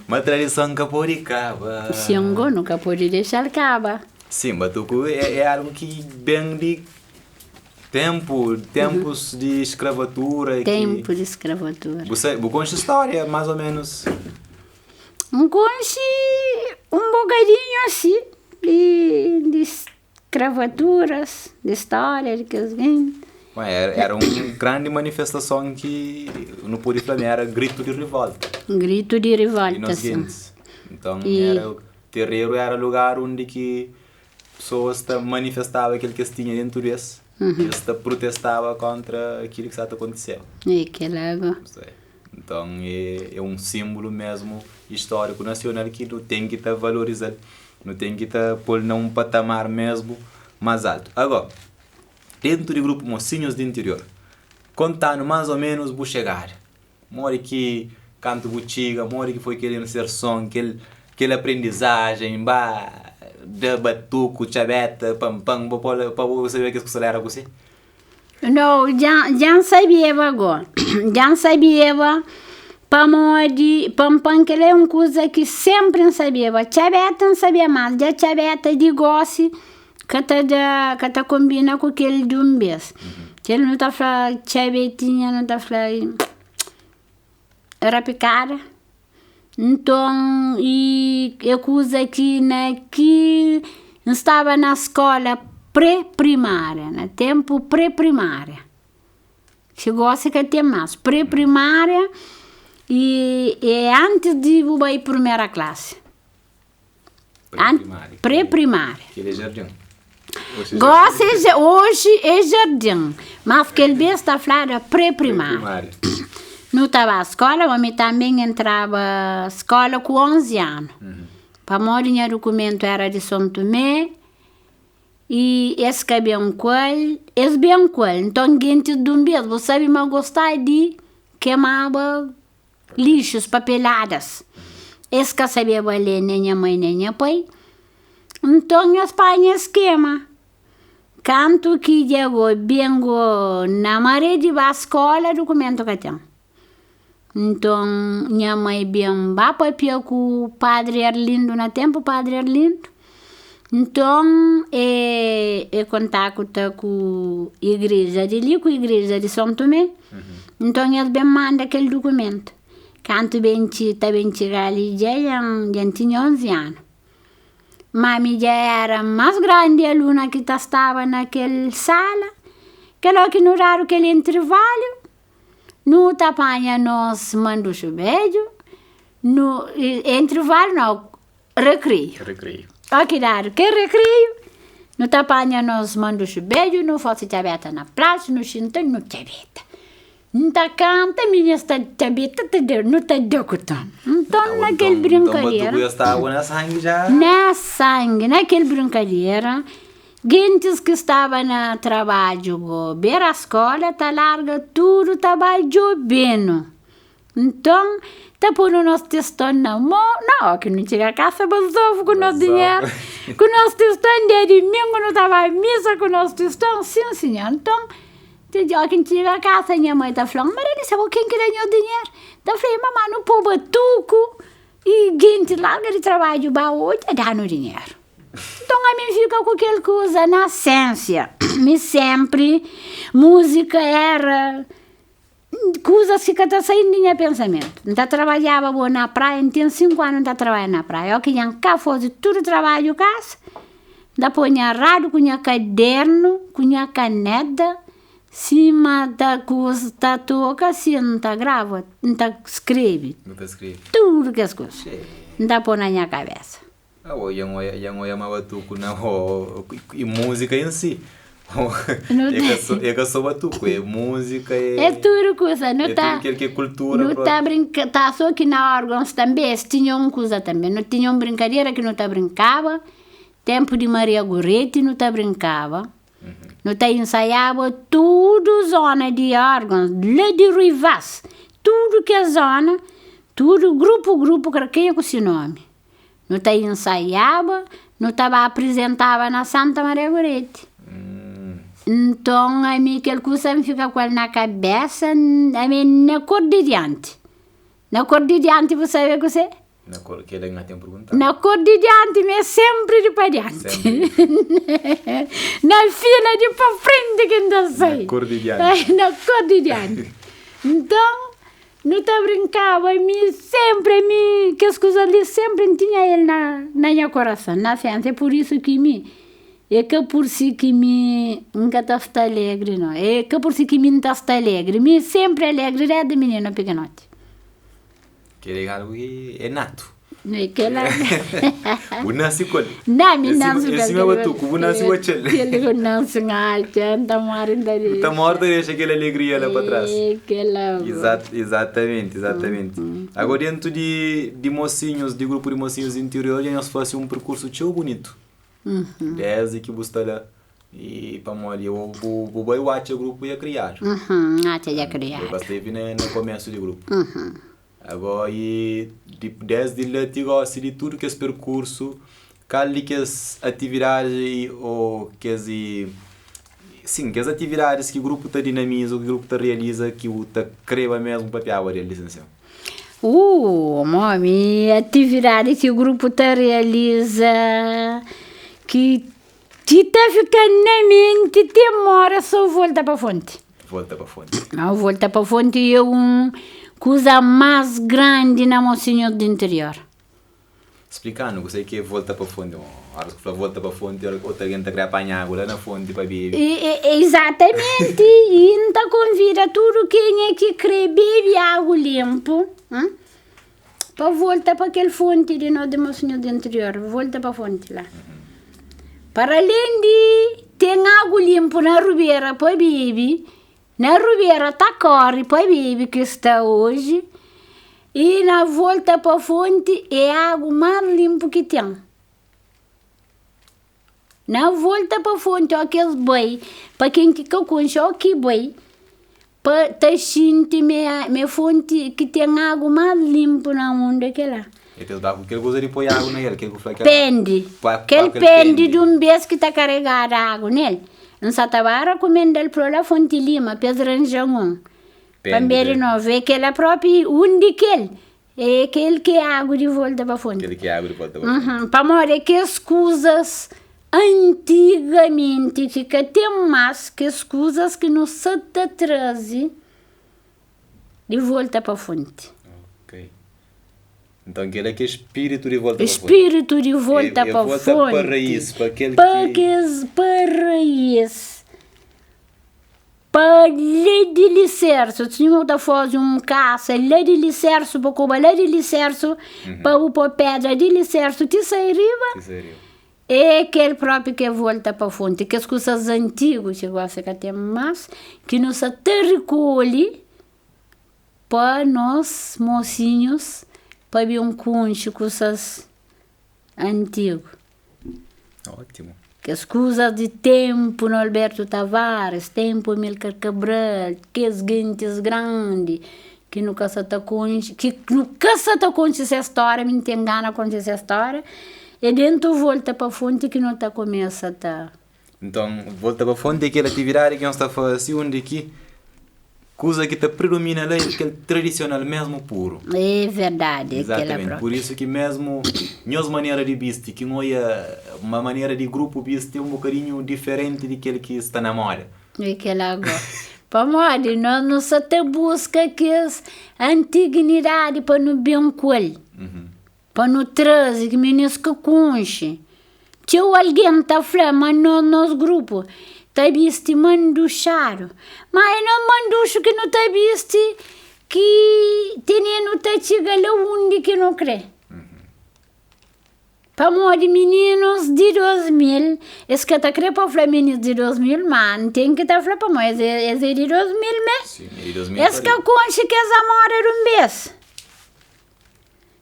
Ma tradison ka pode kaba. Xingo nu ka pode dexa-l kaba. Sim, batuku é, é algu ki ben di tempu, tempus di eskravatura. Tempu di eskravatura. Bu sa, bu konxe stória más ô ménus? N konxe un bokadinhu asi di di skravaturas, di stória di kes genti. Bom, era, era un grandi manifestason ki nu pode fla ma era gritu di rivolta. Gritu di Di rivolta, nos sin. gentis. Nton, I. era, tereru era lugar undi ki pesoas ta manifestaba kel ki es tinha dentu di es, es ta protestaba kontra akili ki staba ta kontiseba. E kel-la go. Nton é un sínbulu mésmu istóriku nasional ki nu ten ki ta valoriza-l, nu ten ki ta pô-l na un patamar mésmu más altu. Agó, déntu di grupu Mosinhus di Intirior, konta-nu más ô ménus bu xegada, modi ki kantu bu txiga, modi ki foi kel inserson, kel kel aprendizajen, ba da batuku, txabéta, pan-pan, pa bo sabeba kes kusa la éra kuzê? No, dja, dja N sabeba go, dja N sabeba pamodi panpan kel-la é un kuza ki sénpri N sabeba, txabeta N sabia más, dja txabeta di gósi ka ta da, ka ta konbina ku kel di un bês, kel nu ta fla txabetinha nu ta fla rapikada, nton i é kuza ki na ki N staba na skóla pré-primária, na ténpu pré-primária, ki gósi ka ten más, pré-primária i é antis di bu bai primera klasi. Pré-primária. Kel é jardin. Gósi é, oji é jardin, mas kel bês ta fladu pré-primária. Nu ta ba skóla, ma mi tanbe N entraba skóla ku 11 anu, pamodi nha dukumentu éra di Son Tumé i es ka ben ku el, es ben ku el. Nton gentis di un bês, bu sabe ma gostaba di kemaba lixus, papeladas. Es ka sabeba lé nen nha mai nen nha pai. Nton es panha es kema. Kantu ki dja go ben go na maré di ba skola dukumentu ka ten. Nton nha mai ben ba papia ku padri Arlindo na tenpu padri Arlindo. Nton e e kontakta ku igreja di li ku igreja di Son Tumé. Nton es ben manda kel dukumentu. Kantu ben txi ta ben txiga li dja N dja N tinha 11 anu. Má mi dja éra más grandi aluna ki ta staba na kel sala. Kel óki nu dadu kel intervalu, nu ta panha nos manduxu bédju, nu intervalu nau, Rekreiu. Rekreiu. Ó ki dadu kel rekreiu, nu ta panha nos manduxu bedju, nu fase txabeta na prasu, nu xinta, nu txabeta. N ta kanta, minhas ta txabeta, ta da, nu ta da ku ton. Nton, na kel brinkadera. Nton, batuku ya staba na sangi dja? Na sangi, na kel brinkadera, gentis ki staba na trabadju go bera skola ta larga tudu ta bai djobe-nu. Nton, ta pô-nu nos tiston na mô, na ó ki nu txiga kasa, bazofu ku nos dinheru, ku nos tiston, dia dimingu nu ta bai misa ku nos tiston, sin sinhor. Nton, ti ó ki N txiga kasa, nha mai ta fla-m, Maria Lisa, bo ken ki da nho dinheru? N ta fla-l, mamá, nu pô batuku i genti larga di trabadju ba odja da-nu dinheru. Nton, ami N fika ku kel kuza na sénsia, mi sénpri múzika éra Kuzas ki ka ta sai-m di nha pensamentu. N ta trabadjaba bo na praia, N ten 5 anu N ta trabadja na praia, óki dja N ka faze tudu trabadju kasa, N ta poi nha rádiu ku nha kadernu, ku nha kaneta, sima ta kuza ta toka si N ta grava, N ta skrebe tudu kes kuza, N ta poi na nha kabesa. Dja N oia ma batuku na i múzika en si. É ka só, é ka só batuku, é múzika, é. É tudu kuza, nu É ta. tudu kel ki é kultura Nu própi. ta brinka, ta só ki na órgãus tanbe es tinha un kuza tanbe, nu tinha un brinkadera ki nu ta brinkaba, ténpu di Maria Goreti nu ta brinkaba, nu ta insaiaba tudu zona di órgãus, la di Rui Vaz, tudu kes zona, tudu grupu grupu, kada kenha ku si nomi. Nu ta insaiaba, nu ta ba aprizentaba na Santa Maria Goreti. Nton, ami kel kusa N fika ku el na kabésa, ami na kor di dianti. Na kor di dianti bu sabe kuzê? Na kor, kel-la N ka ten perguntaba. Na kor di dianti mi é sénpri di pa dianti. Na fila di pa frenti ki N ta sai. Na kor di dianti. Na kor di dianti. Nton, Nu ta brinkaba, mi senpri, mi kes kuza li senpri N tinha el na na nha korason, na sensa, é pur isu ki mi, é ka pur si ki mi N ka ta sta alegri no, é ka pur si ki mi N ta sta alegri, mi senpri alegri desdi mininu pikinoti. Kel é algu ki é natu. É kel Bu nase ku el. Não, mi nase ku É el. sima batuku, bu nase ku atxa-l. Kel ku nase N atxa, N ta móre N ta Bu ta dexa. móre ta dexa kel alegria la pa tras. É kel-la. Exatamente, exatamente. Agora dentu di di mosinhus, di grupu di mosinhus di interior dja nhos fase un perkursu txeu bunitu. Desdi ki bu sta la i pamodi bu bu bai bu atxa grupu dja kriadu. N atxa dja kriadu. Bu ka stevi na komesu di grupu. Agó i di desdi la ti gosi di tudu kes perkursu, kal di kes atividadi o kes i sin kes atividadis ki grupu ta dinamiza o ki grupu ta realiza ki bu ta kreba mesmu papiaba del lisensia? Ooh mami, atividadi ki grupu ta realiza ki ti ta fika na menti ti more so volta pa fonti. Volta pa fonti. Não, volta pa fonti é un kuza más grandi na Mosinhos di interior. Splika-nu kuzê ki é volta pa fonti. Óras ki fla volta pa fonti, otu algen ta krê panha agu la na fonti pa bebe. Exatamenti! I N ta konvida tudu kenha ki krê bebe agu linpu pa volta pa kel fonti di nos di Mosinhos di interior, volta pa fonti la. Para alén di ten agu linpu na rubera pa bebe, na rubera ta kóre pa bebe ki sta oji, i na volta pa fonti é agu más linpu ki ten. Na volta pa fonti ó ki es bai, pa ken ki ka konxe ó ki bai, pa ta xinti ma é fonti ki ten agu más linpu na mundu é kel-la. É kes barku, kel kuza di poi agu na el, kel ku fla kel. Pendi, kel pendi di un bes ki ta karegadu agu nel. N sa ta ba rakumenda-l pa la Fonti Lima pa es ranja-m un. Pa N bebe di novu. É kel-la propi, un di kel. É kel ki é agu di volta pa fonti. Kel ki é agu di volta pa fonti. Uhum, pamodi é kes kuzas antigamenti ki ka ten más, kes kuzas ki nu sa ta traze di volta pa fonti. Ok. Nton kel-la ki é spiritu di volta pa fonti. Spiritu di volta É pa volta fonti. pa raiz, pa kel Pa ki. kes, pa raiz. Pa la di lisersu, sima bu ta faze un kasa la di lisersu, pa koba la di lisersu, pa bu po pedra di lisersu ti sai riba, é kel propi ke volta pa fonti. Kes kusas antigu ki gosi ka ten mas, ki nu sa ta rikolhi pa nos mosinhus pa ben konxe kusas antigu. Ótimu. Kes kuzas di ténpu Norberto Tavares, ténpu Amilcar Cabral, kes gentis grandi ki nu ka sa ta konxe, ki nu ka sa ta konxe ses stória, mi N ten gana konxe ses stória, é déntu Volta pa Fonti ki nu ta kumesa ta. Nton, Volta pa Fonti é kel atividadi ki nhos ta fase undi ki Kuza ki ta predomina la é kel tradisional mesmu puru. É verdadi, é kela Exatamente, propi. pur isu ki mesmu nhos manera di bisti, ki N oia ma manera di grupu bisti é un bokadinhu diferenti di kel ki sta na moda. É kela go. Pamodi nos nu sa ta buska kes antignidadi pa nu ben ku el. Pa nu traze ki minis ka konxe. Txeu algen ta fla ma nos, nos grupu ta bisti manduxadu. Ma é nos manduxu ki nu ta bisti ki tene nu ta txiga la undi ki nu kre. Pamodi mininus di 2000, es ka ta kre pa fla minis di 2000, ma N ten ki ta fla pamodi es é, es é di 2000 mé. Sim, é di 2000 Es pa ka riba. konxe kes amóra di un bês.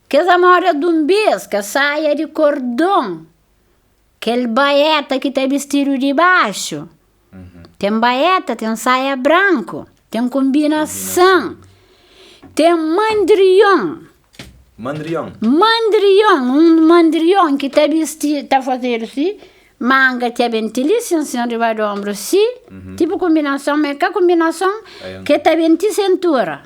Kes amóra di un bês, kes saia di kordon, kel baeta ki ta bistidu di baxu. Ten baeta, ten saia branku, ten konbinason, ten mandrion. Mandrion. Mandrion, un mandrion ki ta bisti, ta fazedu si, manga ti ben ti li sin sin riba di onbru si, tipu konbinason, ma é ka konbinason, ke ta ben ti sentura.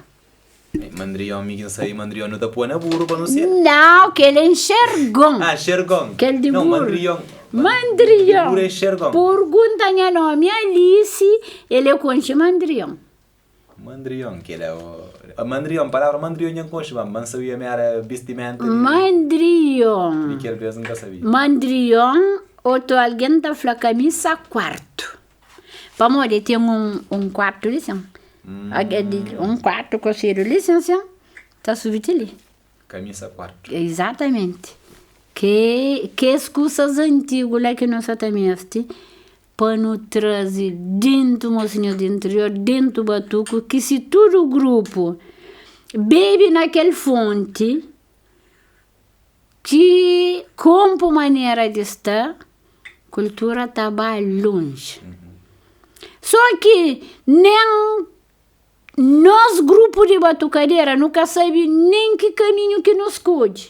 Mandrion, mi ki N sabe mandrion nu ta pô na buru pa nu ser. Nau, kel é nxergon. Ah, xergon. Kel di Não, buru. mandrion. Mandrion. Di buru é xergon. Purgunta nha nomi Alice, el é konxe mandrion. Mandrion, kel é o. Mandrion, palavra mandrion nha N konxe, ma N sabia ma era bistimenta di. Mandrion. Di kel bes N ka sabia. Mandrion, otu algen ta fla kamisa kuartu. Pamodi ten un kuartu li sin, un kuartu kosidu li sin sin, ta subi ti li. Kamisa kuartu. Izatamenti. Ke kes kusas antigu la ki no sa ta meste pa no traze dentu mosinhus di interior, dentu batuku, ki si tudu grupu bebe na kel fonti Ki konpu manera di sta, kultura ta ba lonji. So ki nen nos grupu di batukadera nu ka sabe nen ki kaminhu ki nu skodje.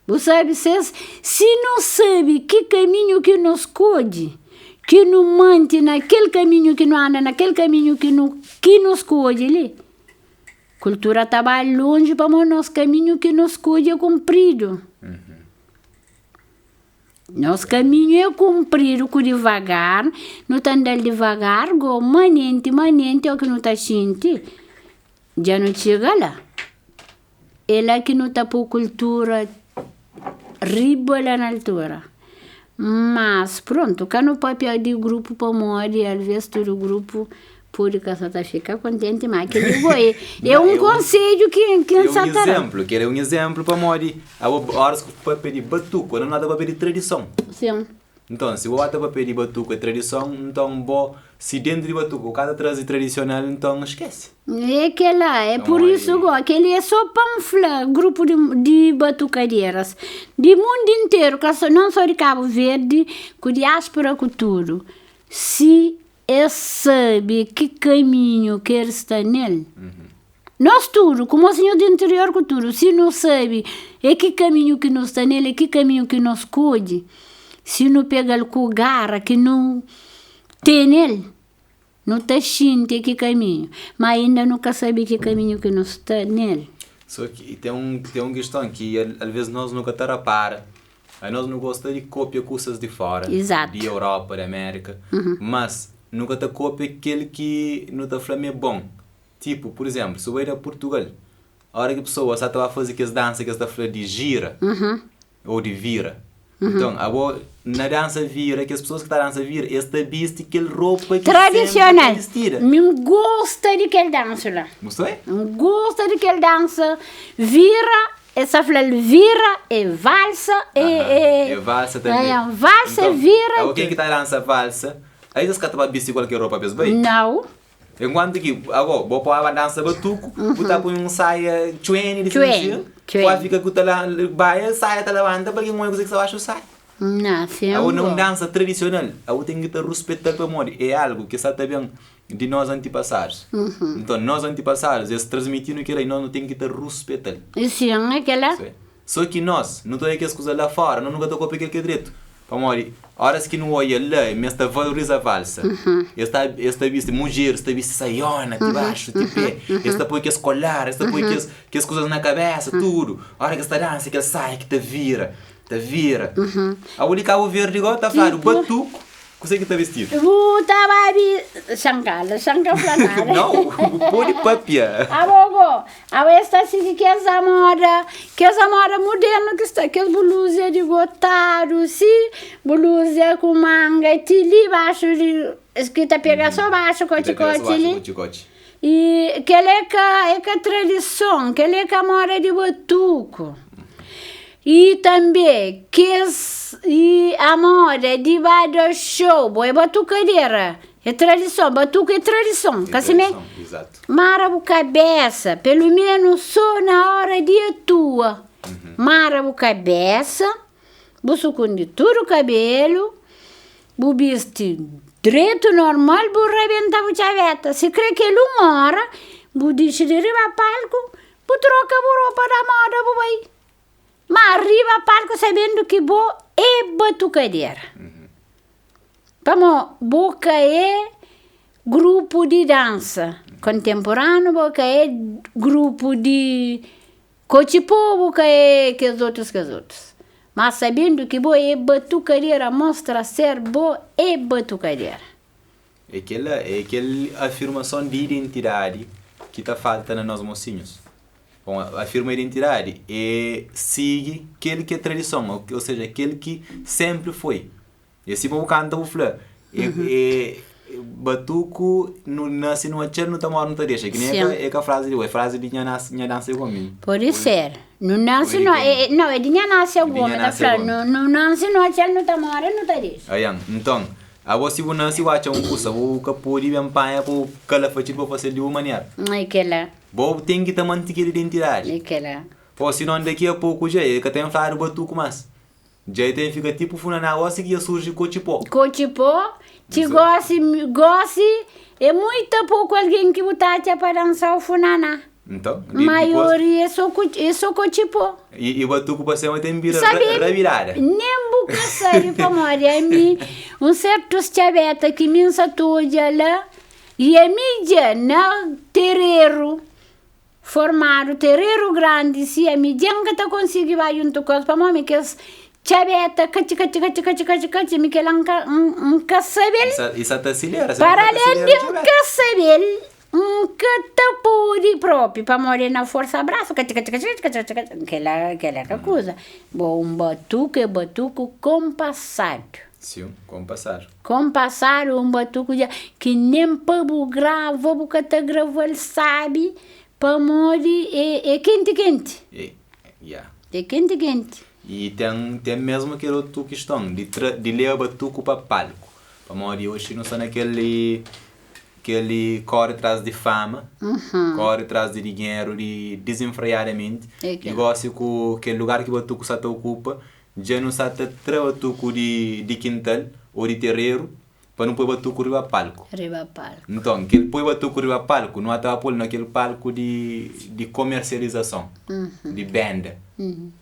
Bu sabe ses, si nu sabe ki kaminhu ki nu skodje, ki nu mante na kel kaminhu ki nu anda, na kel kaminhu ki nu ki nu skodje li, Kultura ta ba lonji pamodi nos kaminhu ki nu skodje é kunpridu. Nos kaminhu é kunpridu ku divagar, nu ta anda-l divagar go manenti manenti óki nu ta xinti dja nu txiga la. É la ki nu ta poi kultura riba la na altura. Mas prontu, ka nu papia di grupu pamodi alvês tudu grupu pode ka sa ta fika kontenti, ma kel-li bo é é un konsedju ki ki N sa ta da. É un izénplu, kel-li é un izénplu pamodi abo óras ki bu papia di batuku, abo ta papia di tradison. Sin. Nton, si bo ba ta papia di batuku é tradison, nton bo si déntu di batuku bu ka ta traze tradisional, nton skese. É kela, é pur isu go, keli é so pa N fla grupu di di batukaderas di mundu interu, ka so non so di Kabu Verdi ku diáspora ku tudu, si es sabe ki kaminhu ki el sta nel, nos tudu, ku mosinhus di interior ku tudu, si nu sabe é ki kaminhu ki nu sta nel, é ki kaminhu ki nu skodje, si nu pega-l ku gara ki nu tene-l. Nu ta xinti ki kaminhu, má inda nu ka sabe ki kaminhu ki nu sta nel. So ki ten un ten un kiston ki alvês nos nu ka ta rapara, anos nu gosta di kopia kusas di fora, Izatu. di Europa, di Amérika, mas nu ka ta kopia kel ki nu ta fla ma é bon. Tipu, pur izénplu, si bu bai na Purtugal, óra ki pesoas sa ta ba faze kes dansa ki es ta fla di jira, Ou di vira. Nton, abo na dansa vira, kes pessoas ki ta dansa vira, es ta bisti kel ropa ki sempre ta Tradisional. bistida. Mi N gosta di kel dansa la. Bu sta bai? N gosta di kel dansa vira, es ta fla-l vira, é valsa, é, é. É valsa tanbe. É, valsa, Nton, vira. abo ken ki ta dansa valsa, aí es ka ta ba bisti kualker ropa pa es bai. Nau. Enkuantu ki ago bo pode ba dansa batuku, bu ta pui un saia txueni di Txueni, txueni. Pode fika ku ta baia, saia ta labanta pa algen oia kuze ki sta baxu saia. Na, sim. Ago na un dansa tradisional, ago ten ki ta ruspetal pamodi e algu ki sa ta ben di nos antipasadus. Nton nos antipasadus es transmitinu kila i nos nu ten ki ta ruspetal. Sim, é kila. So ki nos, nu ta oia kes kuza la fora, nos nu ka ta kopia kel ki é dretu. Pamodi, óras ki nu oia la, ma es ta valoriza valsa. Es ta, es ta bisti, mudjeris ta bisti saiona ti baxu, ti pé, es ta poi kes kolar, es ta poi kes, kes kuzas na kabésa, tudu. Óras ki es ta dansa, kel saia ki ta vira, ta vira. Abo di Kabu Verdi gó, ta fladu batuku. Kuzê ki ta bistidu? Bu ta ba bi Xankala, Xan ka fla nada. Nau, bu pode papia. Abo go, abo es ta sigi kes amoda, kes amoda mudernu ki sta, kes buluzia di gotadu si, buluzia ku manga ti li baxu di, ki ta pega so baxu kotxi kotxi li. I kel é ka, é ka tradison, kel é ka moda di batuku. I tanbe kes i a moda di ba da xou, bo é batukadera, é tradison, batuka é tradison, É ka simé? tradison, izatu. Mara bu kabesa, pelu menu so na ora di atua, mara bu kabesa, bu sukundi tudu kabelu, bu bisti dretu normal, bu rabenta bu txabeta, si kre kel un ora, bu dixi di riba palku, bu troka bu ropa da moda bu bai. Ma riba palku sabendu ki bo é batukadera. Pamo bo ka é grupu di dansa kontemporanu, bo ka é grupu di kotxi-po, bo ka é kes otus, kes otus. Ma sabendu ki bo é batukadera, mostra ser bo é batukadera. É kel-la, é kel afirmason di identidadi ki ta falta na nos mosinhus. Bon, afirma identidadi é sigi kel ki é tradison, ou seja, kel ki sénpri foi. É sima bu kanta bu fla, é batuku nu nase nu atxa-l nu ta móre nu ta dexa. Ki nen é ka frazi di bo, é frazi di nha nha dansa Gomi. Pode ser. Nu nase nu, nau, é di nha Násia Gomi ta fla, nu nase nu atxa-l nu ta móre nu ta dexa. Aian, nton, Abo si bu nase bu atxa un kusa bu ka pode ben panha pa bu kalafatxi-l pa bu fase-l di bu manera. É kela. Bo ten ki ta mante kel identidadi. É kela. Po sinon daki a poku dja e ka ten fladu batuku mas. Dja e ten fika tipu funaná gosi ki dja surji kotxi-po. Kotxi-po, ti gosi, gosi é muita poku algen ki bu ta atxa pa dansa-u funaná. Nton, di, dipôs. Maioria é sô ku, é sô kotxi-po. I, i batuku pa sema ten bira Sabe, ra, rabidada. nen bu ka sabe pamodi ami, un sertus txabeta ki mi N sa ta odja la, i ami dja na tereru formadu, tereru grandi si, ami dja N ka ta konsigi ba djuntu ku es pamodi mi kes txabeta katxi katxi katxi katxi katxi katxi mi kel-la N ka, N ka sabe-l. I sa, i sa ta asilera, sima Para ki ta alén asilera di N txabeta. ka sabe-l, N ka ta pode propi pamodi é na forsa brasu katxikatxikatxikatxikatxikatxi kela kela ka kuza bo un batuku é batuku konpasadu. Sim, konpasadu. Konpasadu un batuku dja ki nen pa bu grava bu ka ta grava-l sabi pamodi é é kenti kenti. É, ya. É kenti kenti. I ten ten mesmu kel otu kiston di tra di leba batuku pa palku pamodi oxi nu sta na kel Kel-li kóre tras di fama, kóre tras di dinheru di dizenfreiadamenti. I gósi ku kel lugar ki batuku sa ta okupa, dja nu sa ta tra batuku di kintal ô di tereru pa nu poi batuku riba palku. Nton, kel poi batuku riba palku, nu ata ba pô-l na kel palku di komersializason, di benda.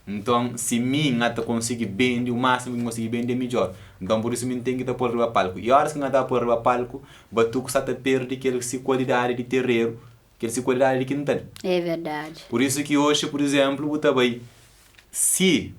Nton, si mi N ata konsigi bende, u másimu ki N konsigi bende é midjór. Nton, pur isu mi N ten ki ta pô-l riba palku. I óras ki N ata ba pô-l riba palku, Batuku sa ta perde kel si kualidadi di tereru, kel si kualidadi di kintal. É verdadi. Pur isu ki oxi, pur izenplu, bu ta bai, si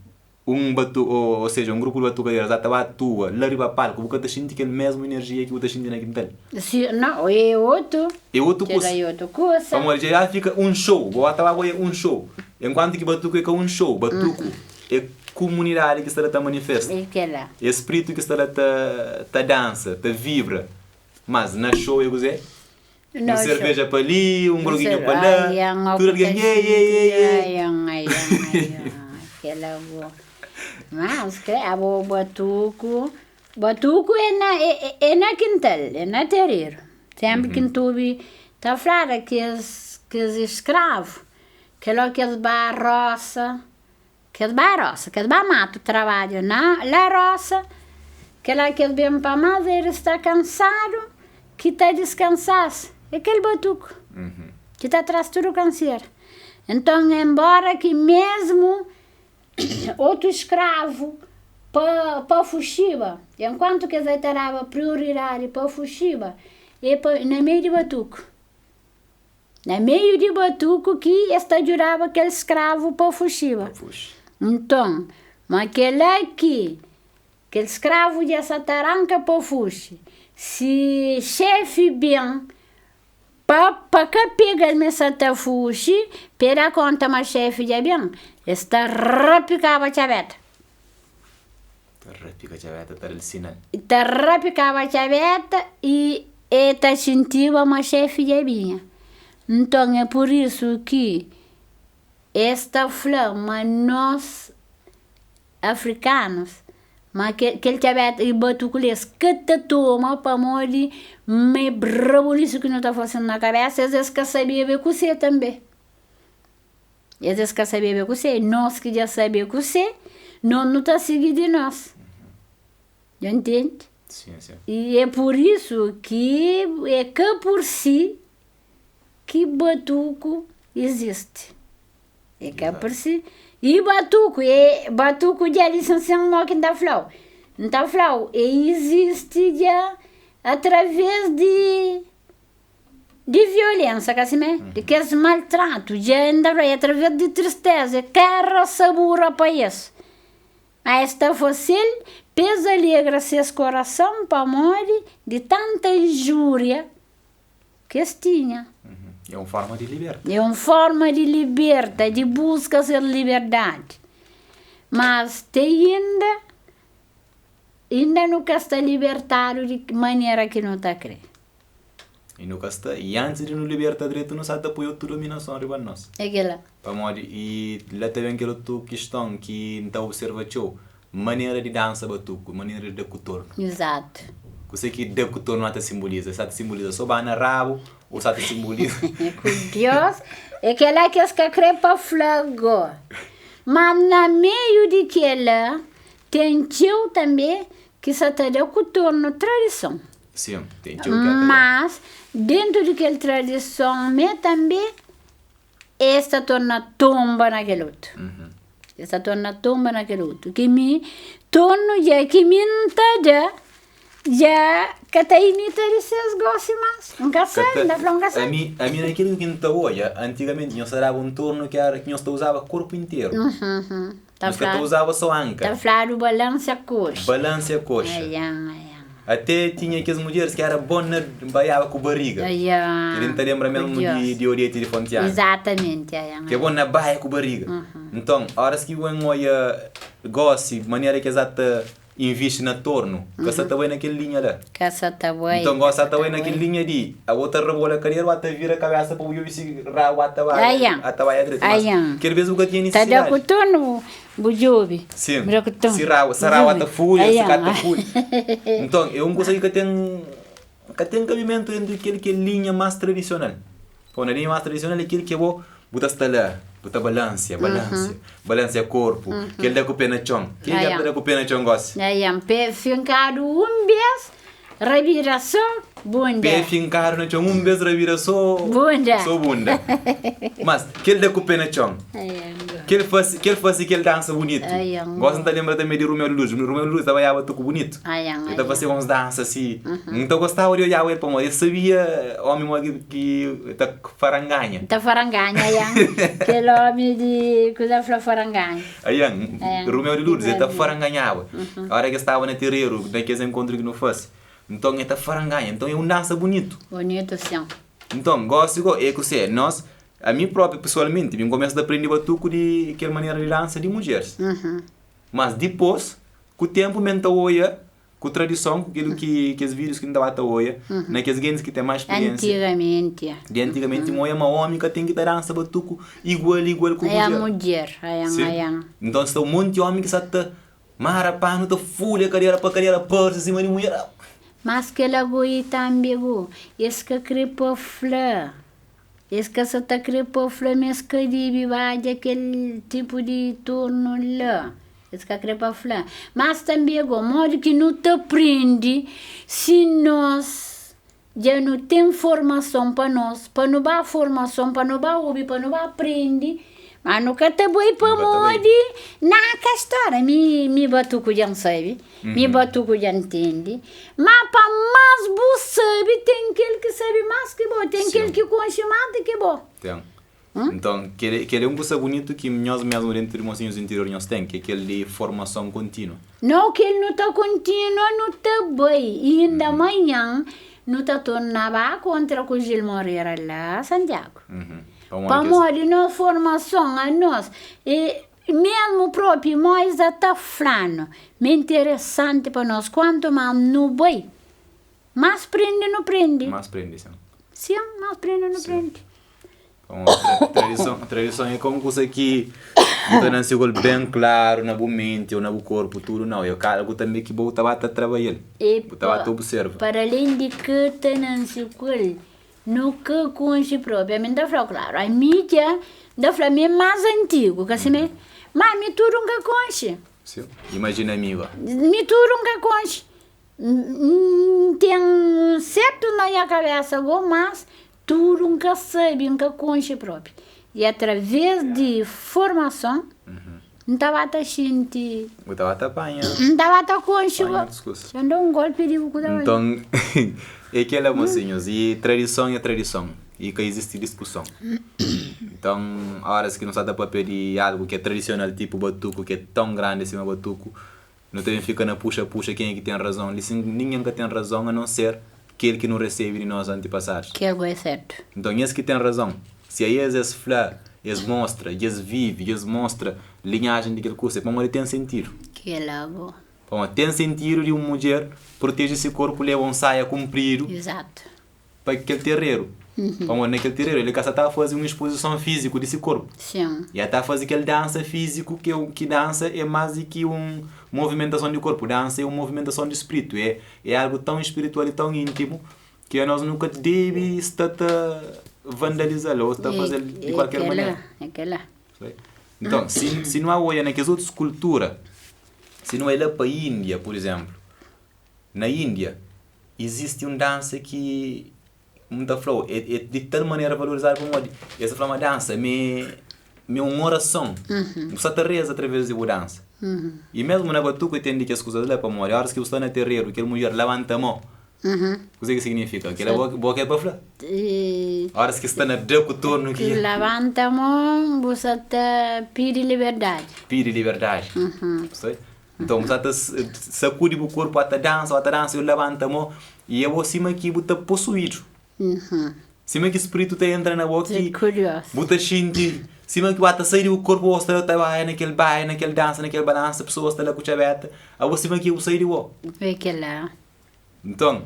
un batu, o seja, un grupu di batukaderas ta ba atua la riba palku, bu ka ta xinti kel mesmu inerjia ki bu ta xinti na kintal. Si, nau, é otu. É otu Kel kusa. la é otu kusa. Pamodi dja fika un xou, bo ta ba oia un xou, enkuantu ki batuku é ka un xou, batuku é kumunidadi ki sta la ta manifesta. É kel-la. É spritu ki sta la ta ta dansa, ta vibra. Mas na xou é kuzê? Un serveja pa li, un groginhu pa la, tudu algen ye ye ye ye. Kel-la bo. Mas kre abo batuku, batuku é na é na kintal, é na tereru. Senpri ki N ta obi ta flada kes kes eskravu, kel ó kes ba rosa. Kes ba rosa, kes ba matu trabadja na la rosa, kel-la ki es ben pa mas elis sta kansadu, ki ta diskansas é kel batuku ki ta tras tudu kansera. Nton, enbora ki mesmu otu skravu pa pa fuxiba, enkuantu ki es ta daba prioridadi pa fuxiba, é pa na meiu di batuku. Na meiu di batuku ki es ta djudaba kel skravu pa fuxiba. Nton, ma kel-la ki kel skravu dja sa ta ranka pa fuxi, si xéfi ben pa pa ka pega-l ma el sa ta fuxi, pa el da kónta ma xéfi dja ben, es ta rapikaba txabéta. Ta rapika txabéta, ta da-l sinal. Ta rapikaba txabéta i e ta xintiba ma xéfi dja binha. Nton, é pur isu ki es ta fla ma nos. afrikanus ma kel txabeta i batuku li es ka ta toma pamodi ma é rabolisu ki nu ta fase na kabesa es es ka sabeba é kuse tanbe es es ka sabeba é kuse nos ki dja sabe kuse nos nu ta sigi di nos dja ntende i é pur isu ki é ka pur si ki batuku izisti. E ka parse. I batuku, e batuku dja di Sansen mo ki N ta fla-u. N ta fla-u, e izisti dja atraves di di violensa, ka simé? Di kes maltratu, dja N ta fla-u, e atraves di tristeza, e ka era sabura pa es. Ma es ta fase-l pa es alegra ses korason pamodi di tanta injúria ki es tinha. É un forma di liberta. É un forma di liberta, di buska ses liberdadi. Mas te inda, inda nu ka sta libertadu di manera ki nu ta kre. I nu ka sta, i antis di nu liberta dretu nu sa ta poi otu dominason riba nos. É kila. Pamodi, i la ta ben kel otu kiston ki N ta observa txeu, Manera di dansa batuku, manera di da ku tornu. Izatu. Kuse ki da ku tornu ata simboliza? Sa ta simboliza so bana rabu o sa ta simboliza. Ku Dios, é kela ki es ka kre pa fla go. Ma na meiu di kela, ten txeu tanbe ki sa ta da ku tornu tradison. Sin, ten txeu ki ata da. Mas, dentu di kel tradison me tanbe, Es ta torna tonba na kel otu. Es ta torna tonba na kel otu. Ki mi tornu dja ki mi N ta da dja ka ta imita di ses gosi mas. N ka sabe, N ta fla N ka sabe. Ami, ami na kel ki N ta odja, antigamenti nhos ta daba un tornu ki era ki nhos ta uzaba korpu interu. Ta Nhos ka ta uzaba so anka. Ta fladu balansia koxa. Balansia koxa. Aian, aian. Até tinha kes mudjeris ki era bon na baiaba ku bariga. Aian. Kel-li N ta lenbra mesmu di Odete di Fontiana. Izatamenti, aian. Ki é bon na baia ku bariga. Nton, óras ki bu ben odja gósi manera ki es ata invisti na tornu, ka sa ta bai na kel linha la. Ka sa ta bai. Nton gósi ata bai na kel linha di abo ta rabola kadera, bu ata vira kabesa pa bu djobe si rabu ata bai ata bai dretu. Mas kel bes bu ka tinha Ta da ku nisisidadi. tornu bu djobe. Sin, Bu da ku tornu si rabu, bu sa rabu djobe. ata fulha, si ka ata fulha. Nton é un kusa ki ka ten ka ten kabimentu dentru di kel ki é linha mas tradisional. Pô, na linha más tradisional é kel ki bo bu ta sta la, bu ta balansia, balansia, balansia korpu, kel da ku pé na txon. Ken ki ta da ku pé na txon gósi? Aian, pé finkadu un bês, rabida sô bunda. Pé finkadu na txon un bês, rabida sô bunda. Sô bunda. Mas kel da ku pé na txon, kel fase, kel fase kel dansa bunitu. Gósi N ta lenbra tanbê di Rumeu di Luz. Rumeu di Luz ta baiaba tuku bunitu. El ta fazeba uns dansa si. N ta gostaba di odjaba el pamodi el sabia omi modi ki ta faranganha. Ta faranganha, aian. Kel omi di kuza fla faranganha. Aian, Rumeu di Lourdes, el ta faranganhaba. Ora ki el staba na tereru, na kes enkontru ki nu fase. Nton, el ta faranganha. Nton, é un dansa bunitu. Bunitu, sin. Nton, gósi go, é kuse, nos, ami própi pesoalmenti, mi N kumesa ta prende batuku di kel manera di dansa di mudjeris. Mas dipôs, Ku ténpu mi N ta oia, ku tradison, ku kel ki kes vídius ki N ta ba ta oia, na kes gentis ki ten más spiriénsia. Antigamenti. Di antigamenti N oia ma ómi ka ten ki ta dansa batuku igual igual ku mudjer. É mudjer, aian, aian. Nton sta un monti ómi ki sa ta mara panu ta fulha kadera pa kadera parse sima di mudjer. Mas kel ago i tambi go, es ka kre pa fla. Es ka sa ta kre pa fla ma es ka debe badja kel tipu di turnu la. Es ka kre pa fla. Mas tanbe go, modi ki nu ta prende si nos dja nu ten formason pa nos, pa nu ba formason, pa nu ba obi, pa nu ba prende, ma nu ka ta bai pamodi na ka stória. Mi mi batuku dja N sabe. Mi batuku dja ntende. Ma pa más bu sabe, ten kel ki sabe más ki bo, ten kel ki konxe más di ki bo. Ten. Nton, kel kel é un kusa bunitu ki nhos mesmu dentu di Mosinhus Interior nhos ten, ki é kel di formason kontínua. Nau, kel nu ta kontínua, nu ta bai. I inda manhan nu ta torna ba kontra ku Gil Moreira la Santiagu. Pamodi nos formason anos e Mesmu propi Moisa ta fla-nu ma é interesanti pa nos kuantu más nu bai, más prende nu prende. Más prende, sin. Sin, más prende nu prende. Tradison, tradison é ka un kusa ki Bu ta nanse ku el ben klaru na bu menti ou na bu korpu tudu nau, é algu tanbe ki bo ta ba ta trabadja-l, bu ta ba ta observa. Para alén di ka ta nanse ku el, nu ka konxe propi. Ami N ta fla-u klaru, ami dja N ta fla mi é más antigu, ka simé? Má mi tudu N ka konxe. Sim, imajina mi gó. Mi tudu N ka konxe. N ten un sertu na nha kabésa gó, mas tudu N ka sabe, N ka konxe propi. I através di formason, N ta ba ta xinti. Bu ta ba ta panha. N ta ba ta konxe gó. Xa N da un golpi di bu ku ta bai. Nton, é kela mosinhus, i tradison é tradison, i ka izisti diskuson. Nton, óras ki nu sta ta papia di algu ki é tradisional, tipu batuku, ki é ton grandi sima batuku, Nu ta ben fika na puxa-puxa kenha ki ten razon. Li sin, ningen ka ten razon a non ser kel ki nu resebe di nos antipasadus. Kel go é sertu. Nton, es ki ten razon. Si aes es fla, es mostra, dja es vive, dja es mostra linhajen di kel kusa, é pamodi ten sentidu. Kela go. Pamodi ten sentidu di un mudjer proteje se korpu, leba un saia kunpridu. Izatu. Pa kel tereru. Pamodi na kel tereru el ka sa ta faze un expozison fiziku di si korpu. Sim. E ta faze kel dansa fiziku ki é ki dansa é mas di ki un movimentason di korpu. Dansa é un movimentason di spritu. É é algu tãu spiritual i tãu intimu ki anos nu ka debe sta ta vandaliza-l ou ta faze-l di kualker manera. É kela. Nton, si si nu a odja na kes otus kultura, si nu bai la pa Índia, pur izenplu, Na Índia, izisti un dansa ki N ta fla-u, é é di tal manera valorizadu pamodi es ta fla ma dansa ma é ma é un orason. Bu sta ta reza através di bu dansa. I mésmu na batuku ten di kes kuzas la pamodi óras ki bu sta na tereru kel mudjer labanta mô, kuzê ki siginifika? Kel-la bo bo ke pa fla? Óras ki sta na da ku tornu ki. Labanta mô, bu sta ta pidi liberdadi. Pidi liberdadi. Sabe? Nton, bu sa ta sakudi bu korpu, ata dansa, ata dansa, i labanta mô, i abo sima ki bu ta posuídu. Sima ki spritu ta entra na bo ki bu ta xinti sima ki bu ata sai di bu korpu, bo sta ta bai na kel bai, na kel dansa, na kel balansa, pesoas sta la ku txabeta, abo sima ki bu sai di bo. É kel-la. Nton,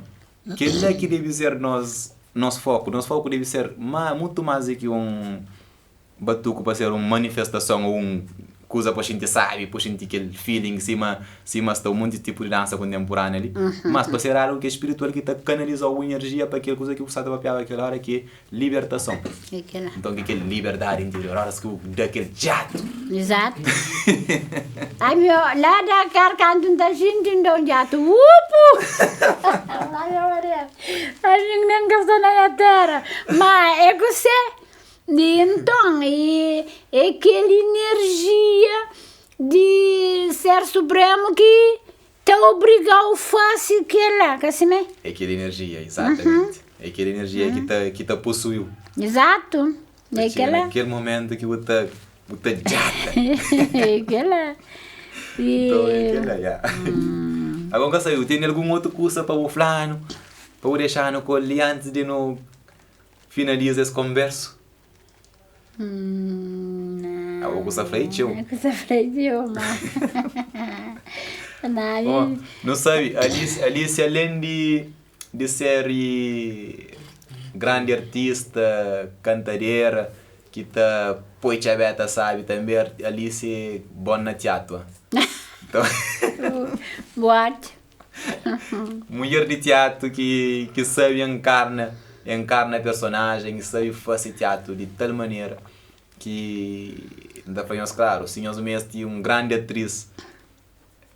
kel-la ki debe ser nos nos foku. Nos foku debe ser ma mutu más di ki un Batuku pa ser un manifestason ou un kuza pa xinti sabi, pa xinti kel feeling sima sima sta un monti tipu di dansa kontemporânea li, mas pa ser algu ki é spiritual ki ta kanalizau bu enerjia pa kel kuza ki bu sta ta papiaba kel ora ki é libertason. Nton ki kel liberdadi interior oras ki bu da kel djatu. Exato. Ai meu, lá Dakar kantu N ta xinti N da un djatu, upu! Ai meu Maria, ami nen ka sta na nha tera, ma é kusé? I nton, é kel inerjia di Ser Supremu ki ta obriga-u fase kel-la, ka simé? É kel inerjia, izatamenti. É kel inerjia ki ta, ki ta posui-u. Izatu, é kel-la. Ta txiga na kel momentu ki bu ta, bu ta djata. É kel-la. Nton, é kel-la, ya. Agora, N ka sabe, bu tene algun otu kusa pa bu fla-nu, pa bu dexa-nu ku el li antis di nu Finaliza es konbersu. Abo ku sa fla é txeu. Ku sa fla é txeu, ma. Oh, nu sabe, Alice, Alice alén di, di ser grandi artista, kantadera, ki ta poi txabeta sabi, tanbe Alice é bon na tiatu. Então... Boate. Mudjer di tiatu ki ki sabe enkarna enkarna personajen ki sabe fase tiatu di tal manera ki N ta fla nhos klaru, si nhos meste un grandi atris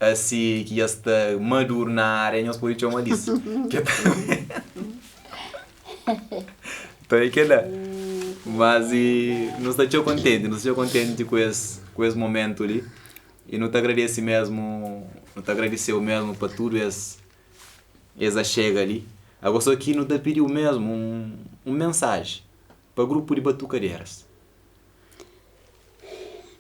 asi ki dja sta maduru na aria nhos pode txoma Alice. Nton é kel-la. Mas i nu sta txeu kontenti, nu sta txeu kontenti ku es ku es momentu li. I nu ta agradese mesmu, nu ta agradeseu mesmu pa tudu es es axega li. Agora so ki nu ta pidiu mesmu un un mensaji pa grupu di batukaderas.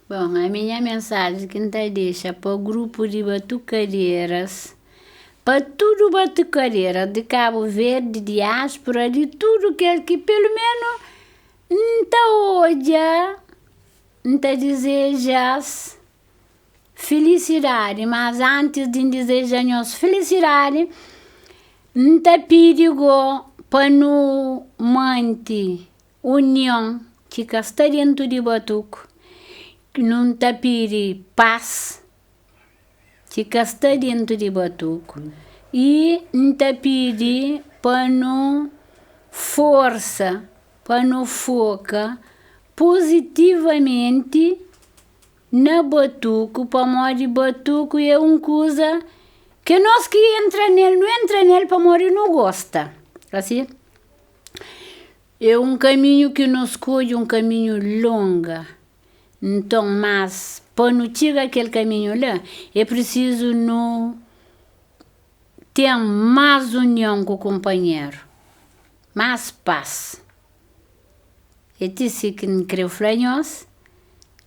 Bon, a minha mensaji ki N ta dexa pa grupu di batukaderas, pa tudu batukaderas di Kabu Verdi, diáspora, di tudu kel ki pelu menu N ta odja N ta dizeja-s filisidadi, mas antis di N dizeja nhos filisidadi, N ta pidi go pa nu manti union ki ka sta dentu di batuku. Nu ta pidi pas ki ka sta dentu di batuku i N ta pidi pa nu forsa, pa nu foka pozitivamenti na batuku pamodi batuku é un kuza ki nos ki entra nel, nu entra nel pamodi nu gosta, asi. É un kaminhu ki nu skodje, un kaminhu longa. Nton, mas pa nu txiga kel kaminhu la, é prisizu nu ten más union ku kunpanheru, más pas. É ti si ki N krê fla nhos,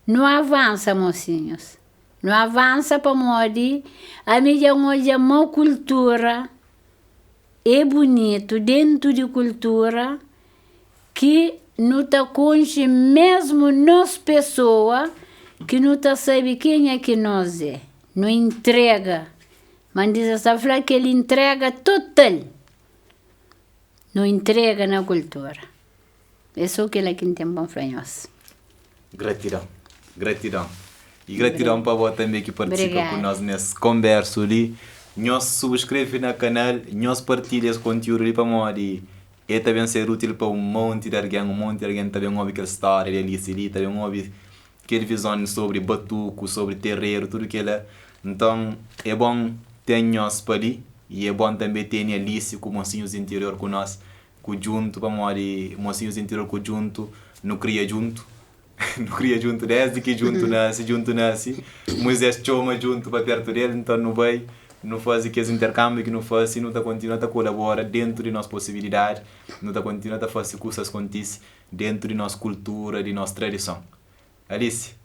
nu avansa mosinhus, nu avansa pamodi ami dja N odja ma kultura É bunitu dentu di kultura ki nu ta konxe mesmu nos pesoa ki nu ta sabe kenha ki nos é. Nu intrega, Mandisa sta fla kel intrega total. Nu intrega na kultura. É so kela ki N ten pa N fla nhos. Gratidon, gratidon. I gratidon pa bo tanbe ki partisipa ku nos nes konbersu li. Nhos subskreve na kanal, nhos partilha es kontiúdu li pamodi e ta ben ser útil pa un monti di algen, un monti di algen ta ben obi kel stória di Alice li, ta ben obi kel vizon sobri batuku, sobri tereru, tudu kela. Nton é bon ten nhos pa li i é bon tanbe tene Alice ku mosinhus di interior ku nos. Ku djuntu pamodi mosinhus di interior ku djuntu nu kria djuntu nu kria djuntu desdi ki djuntu nase djuntu nase Muizés txoma djuntu pa pertu del nton nu bai nu faze kes interkanbiu ki nu fase nu ta kontinua ta kolabora dentu di nos posibilidadi nu ta kontinua ta fase kusas kontise dentu di nos kultura di nos tradison Alice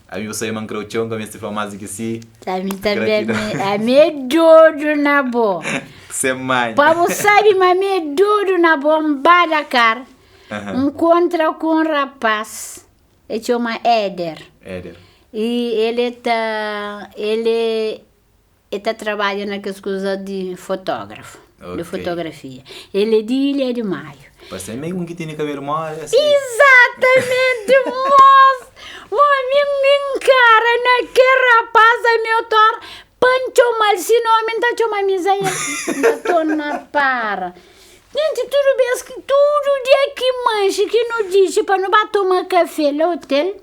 Ami bu sabe ma N kreu txeu, N ka meste fla más di ki si. Ami tanbe, ami é dodu na bo. Sen manha. Pa bu sabe ma ami é dodu na bo, N ba Dakar, N kontra ku un rapás, el txoma Éder. Éder. I el é ta, el é, el ta trabadja na kes kuza di fotógrafu, di fotografia. El é di Ilha di Maio. Parse meio un ki tene kabelu mole asi. Exatamente, mos! Mo mi N nkara na kel rapaz ami eu tor pa N txomal si nomi N ta txoma Misael. N ta torna para. Nenti tudu bes ki tudu dia ki manxe ki nu dixi pa nu ba toma kafe la otel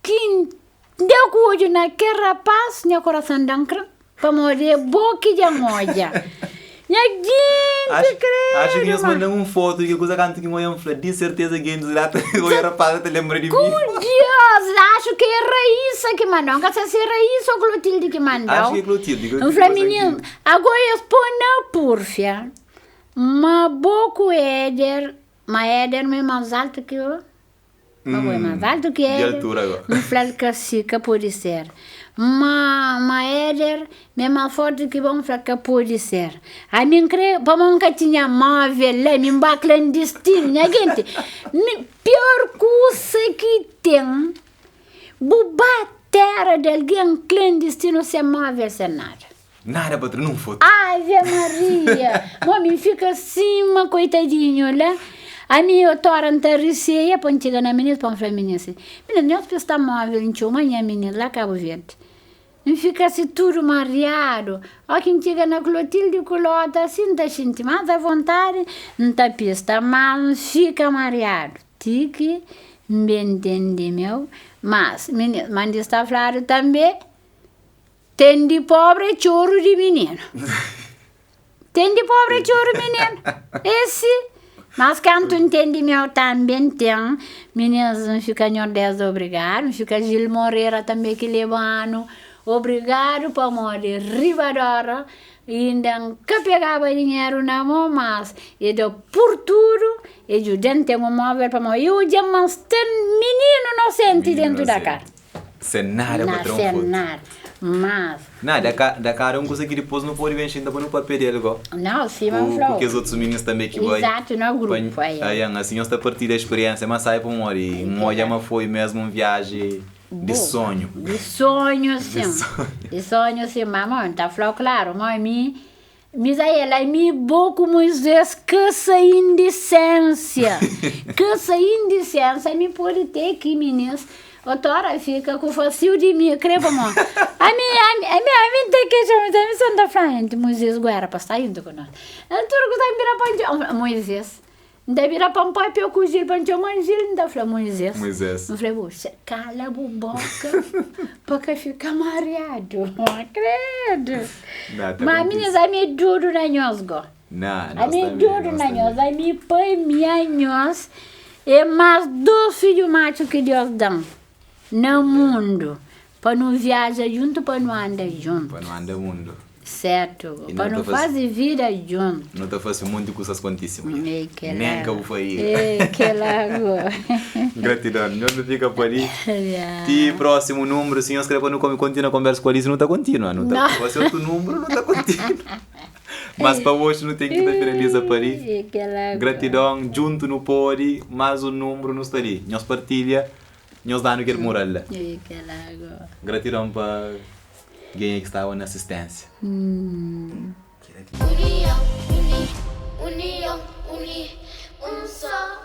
ki N N da ku odju na kel rapaz, nha korason da-m kran, pamodi é bo ki dja N odja. Nha genti Acho, acho kredu ki nhos ma. manda-m un fotu di kel kuza kantu ki N odja N fla, di serteza gentis la ta odja rapaz la ta lenbra di mi. Ku Dios, acho ki é Raíssa ki mandau, N ka sa si é Raíssa ou Clotilde ki mandau. Acho ki é Clotilde, N Clotilde fla gosta di mininu, ago es pô na púrfia, ma bo ku Éder, ma Éder ma é más altu ki bo. Ma bo é más altu ki Di Éder? altura agora. N fla-l ka si, ka pode ser. Ma, ma Éder mi é más fórti ki bo? N fla ka pode ser. Ami N kre, pamodi N ka tinha móvel la, mi N ba klandistinu. Nha genti, mi, pior kusa ki ten, bu ba téra di algen klandistinu sen móvel, sen nada. Nada pa tra nun fotu. Ave Maria! Mo mi fika sima koitadinhu la. Ami otora N ta riseia pa N txiga na minis pa N fla minis si, Minis, nhos pista móvel N txoma nha minis la Kabu Verdi. N fika si tudu mariadu. Ó ki N txiga na Klotildi ku Lota si N ta xinti más avontadi, N ta pista, má N fika mariadu ti ki N ben ntende meu. Mas, minis, ma sta fladu tanbe. Ten di pobre é txoru di mininu. Ten di pobre é txoru mininu. É si. Mas kantu N ten di meu tanbe N ten. Mininas N fika Nhordés obrigadu. N fika Gil Morera tanbe ki leba-nu obrigadu pamodi riba d'óra inda N ka pegaba dinheru na mon mas e da pur tudu e djuda-m ten un móvel pamodi e odja-m ma N sta mininu nosenti dentu da kasa. Sen nada pa Na tra un sen fotu. nada, mas. Na, da ka, da kara é un kuza ki dipôs nu pode ben xinta pa nu papia di el gó. Nau, sima N Ku, ku fla-u. kes otus minis tanbe ki bai. Izatu, na Pa, grupu, ai. aian, asin nhos ta partilha spiriénsia más sabi pamodi N odja Kela. ma foi mésmu un viaji di Boa. sonhu. Di sonhu, Di sin. sonhu. Di sonhu, sin. Má, má, N ta fla-u klaru, má mi, Misael, ami bo ku Moisés ka sa indisénsia, ka sa indisénsia, ami pode te ki minis. Otora fika ku fasiu di mi, kre pamó ami, ami, ami, ami N ta kexa Moizés, ami so N ta fla, Enti Moizés guera pa sta juntu ku nos. El tudu ku ta bira pa N txoma Moizés, N ta bira pa N papia ku Jil, pa N txoma Jil, N ta fla Moizés. Moizés. N fla, Puxa, kala bu boka pa ka fika mariadu, kredu. Nta, ta Ma kontise. minis, ami é dudu na nhos go. Na, nos Ami tanbe, dudu nos na tanbe. nhos, ami pai mi a nhos é más dos fidju matxu ki Deus da-m na mundu pa nu viaja djuntu, pa nu anda djuntu. Pa nu anda mundu. Sertu, I pa nu nu ta fase, faze vida djuntu. nu ta fase monti kusas kontise, mudjer. Ei kel Nen ka la, bu faria. ei kel la go. Gratidon. Nhos nu fika pa li. Ya. Ti prósimu númeru, si nhos kre pa nu kontinua konversa ku Alice, nu ta kontinua. Nu ta No. fase otu númeru, nu ta kontinua. Mas pa oxi nu ten ki ta finaliza pa li. Gratidon, djuntu nu podi, mas un nunbru nu sta li. Nhos partilha, nhos danu kel mural la. Gratidon pa genha ki staba na asistensia. Union, uni, union, uni, un só.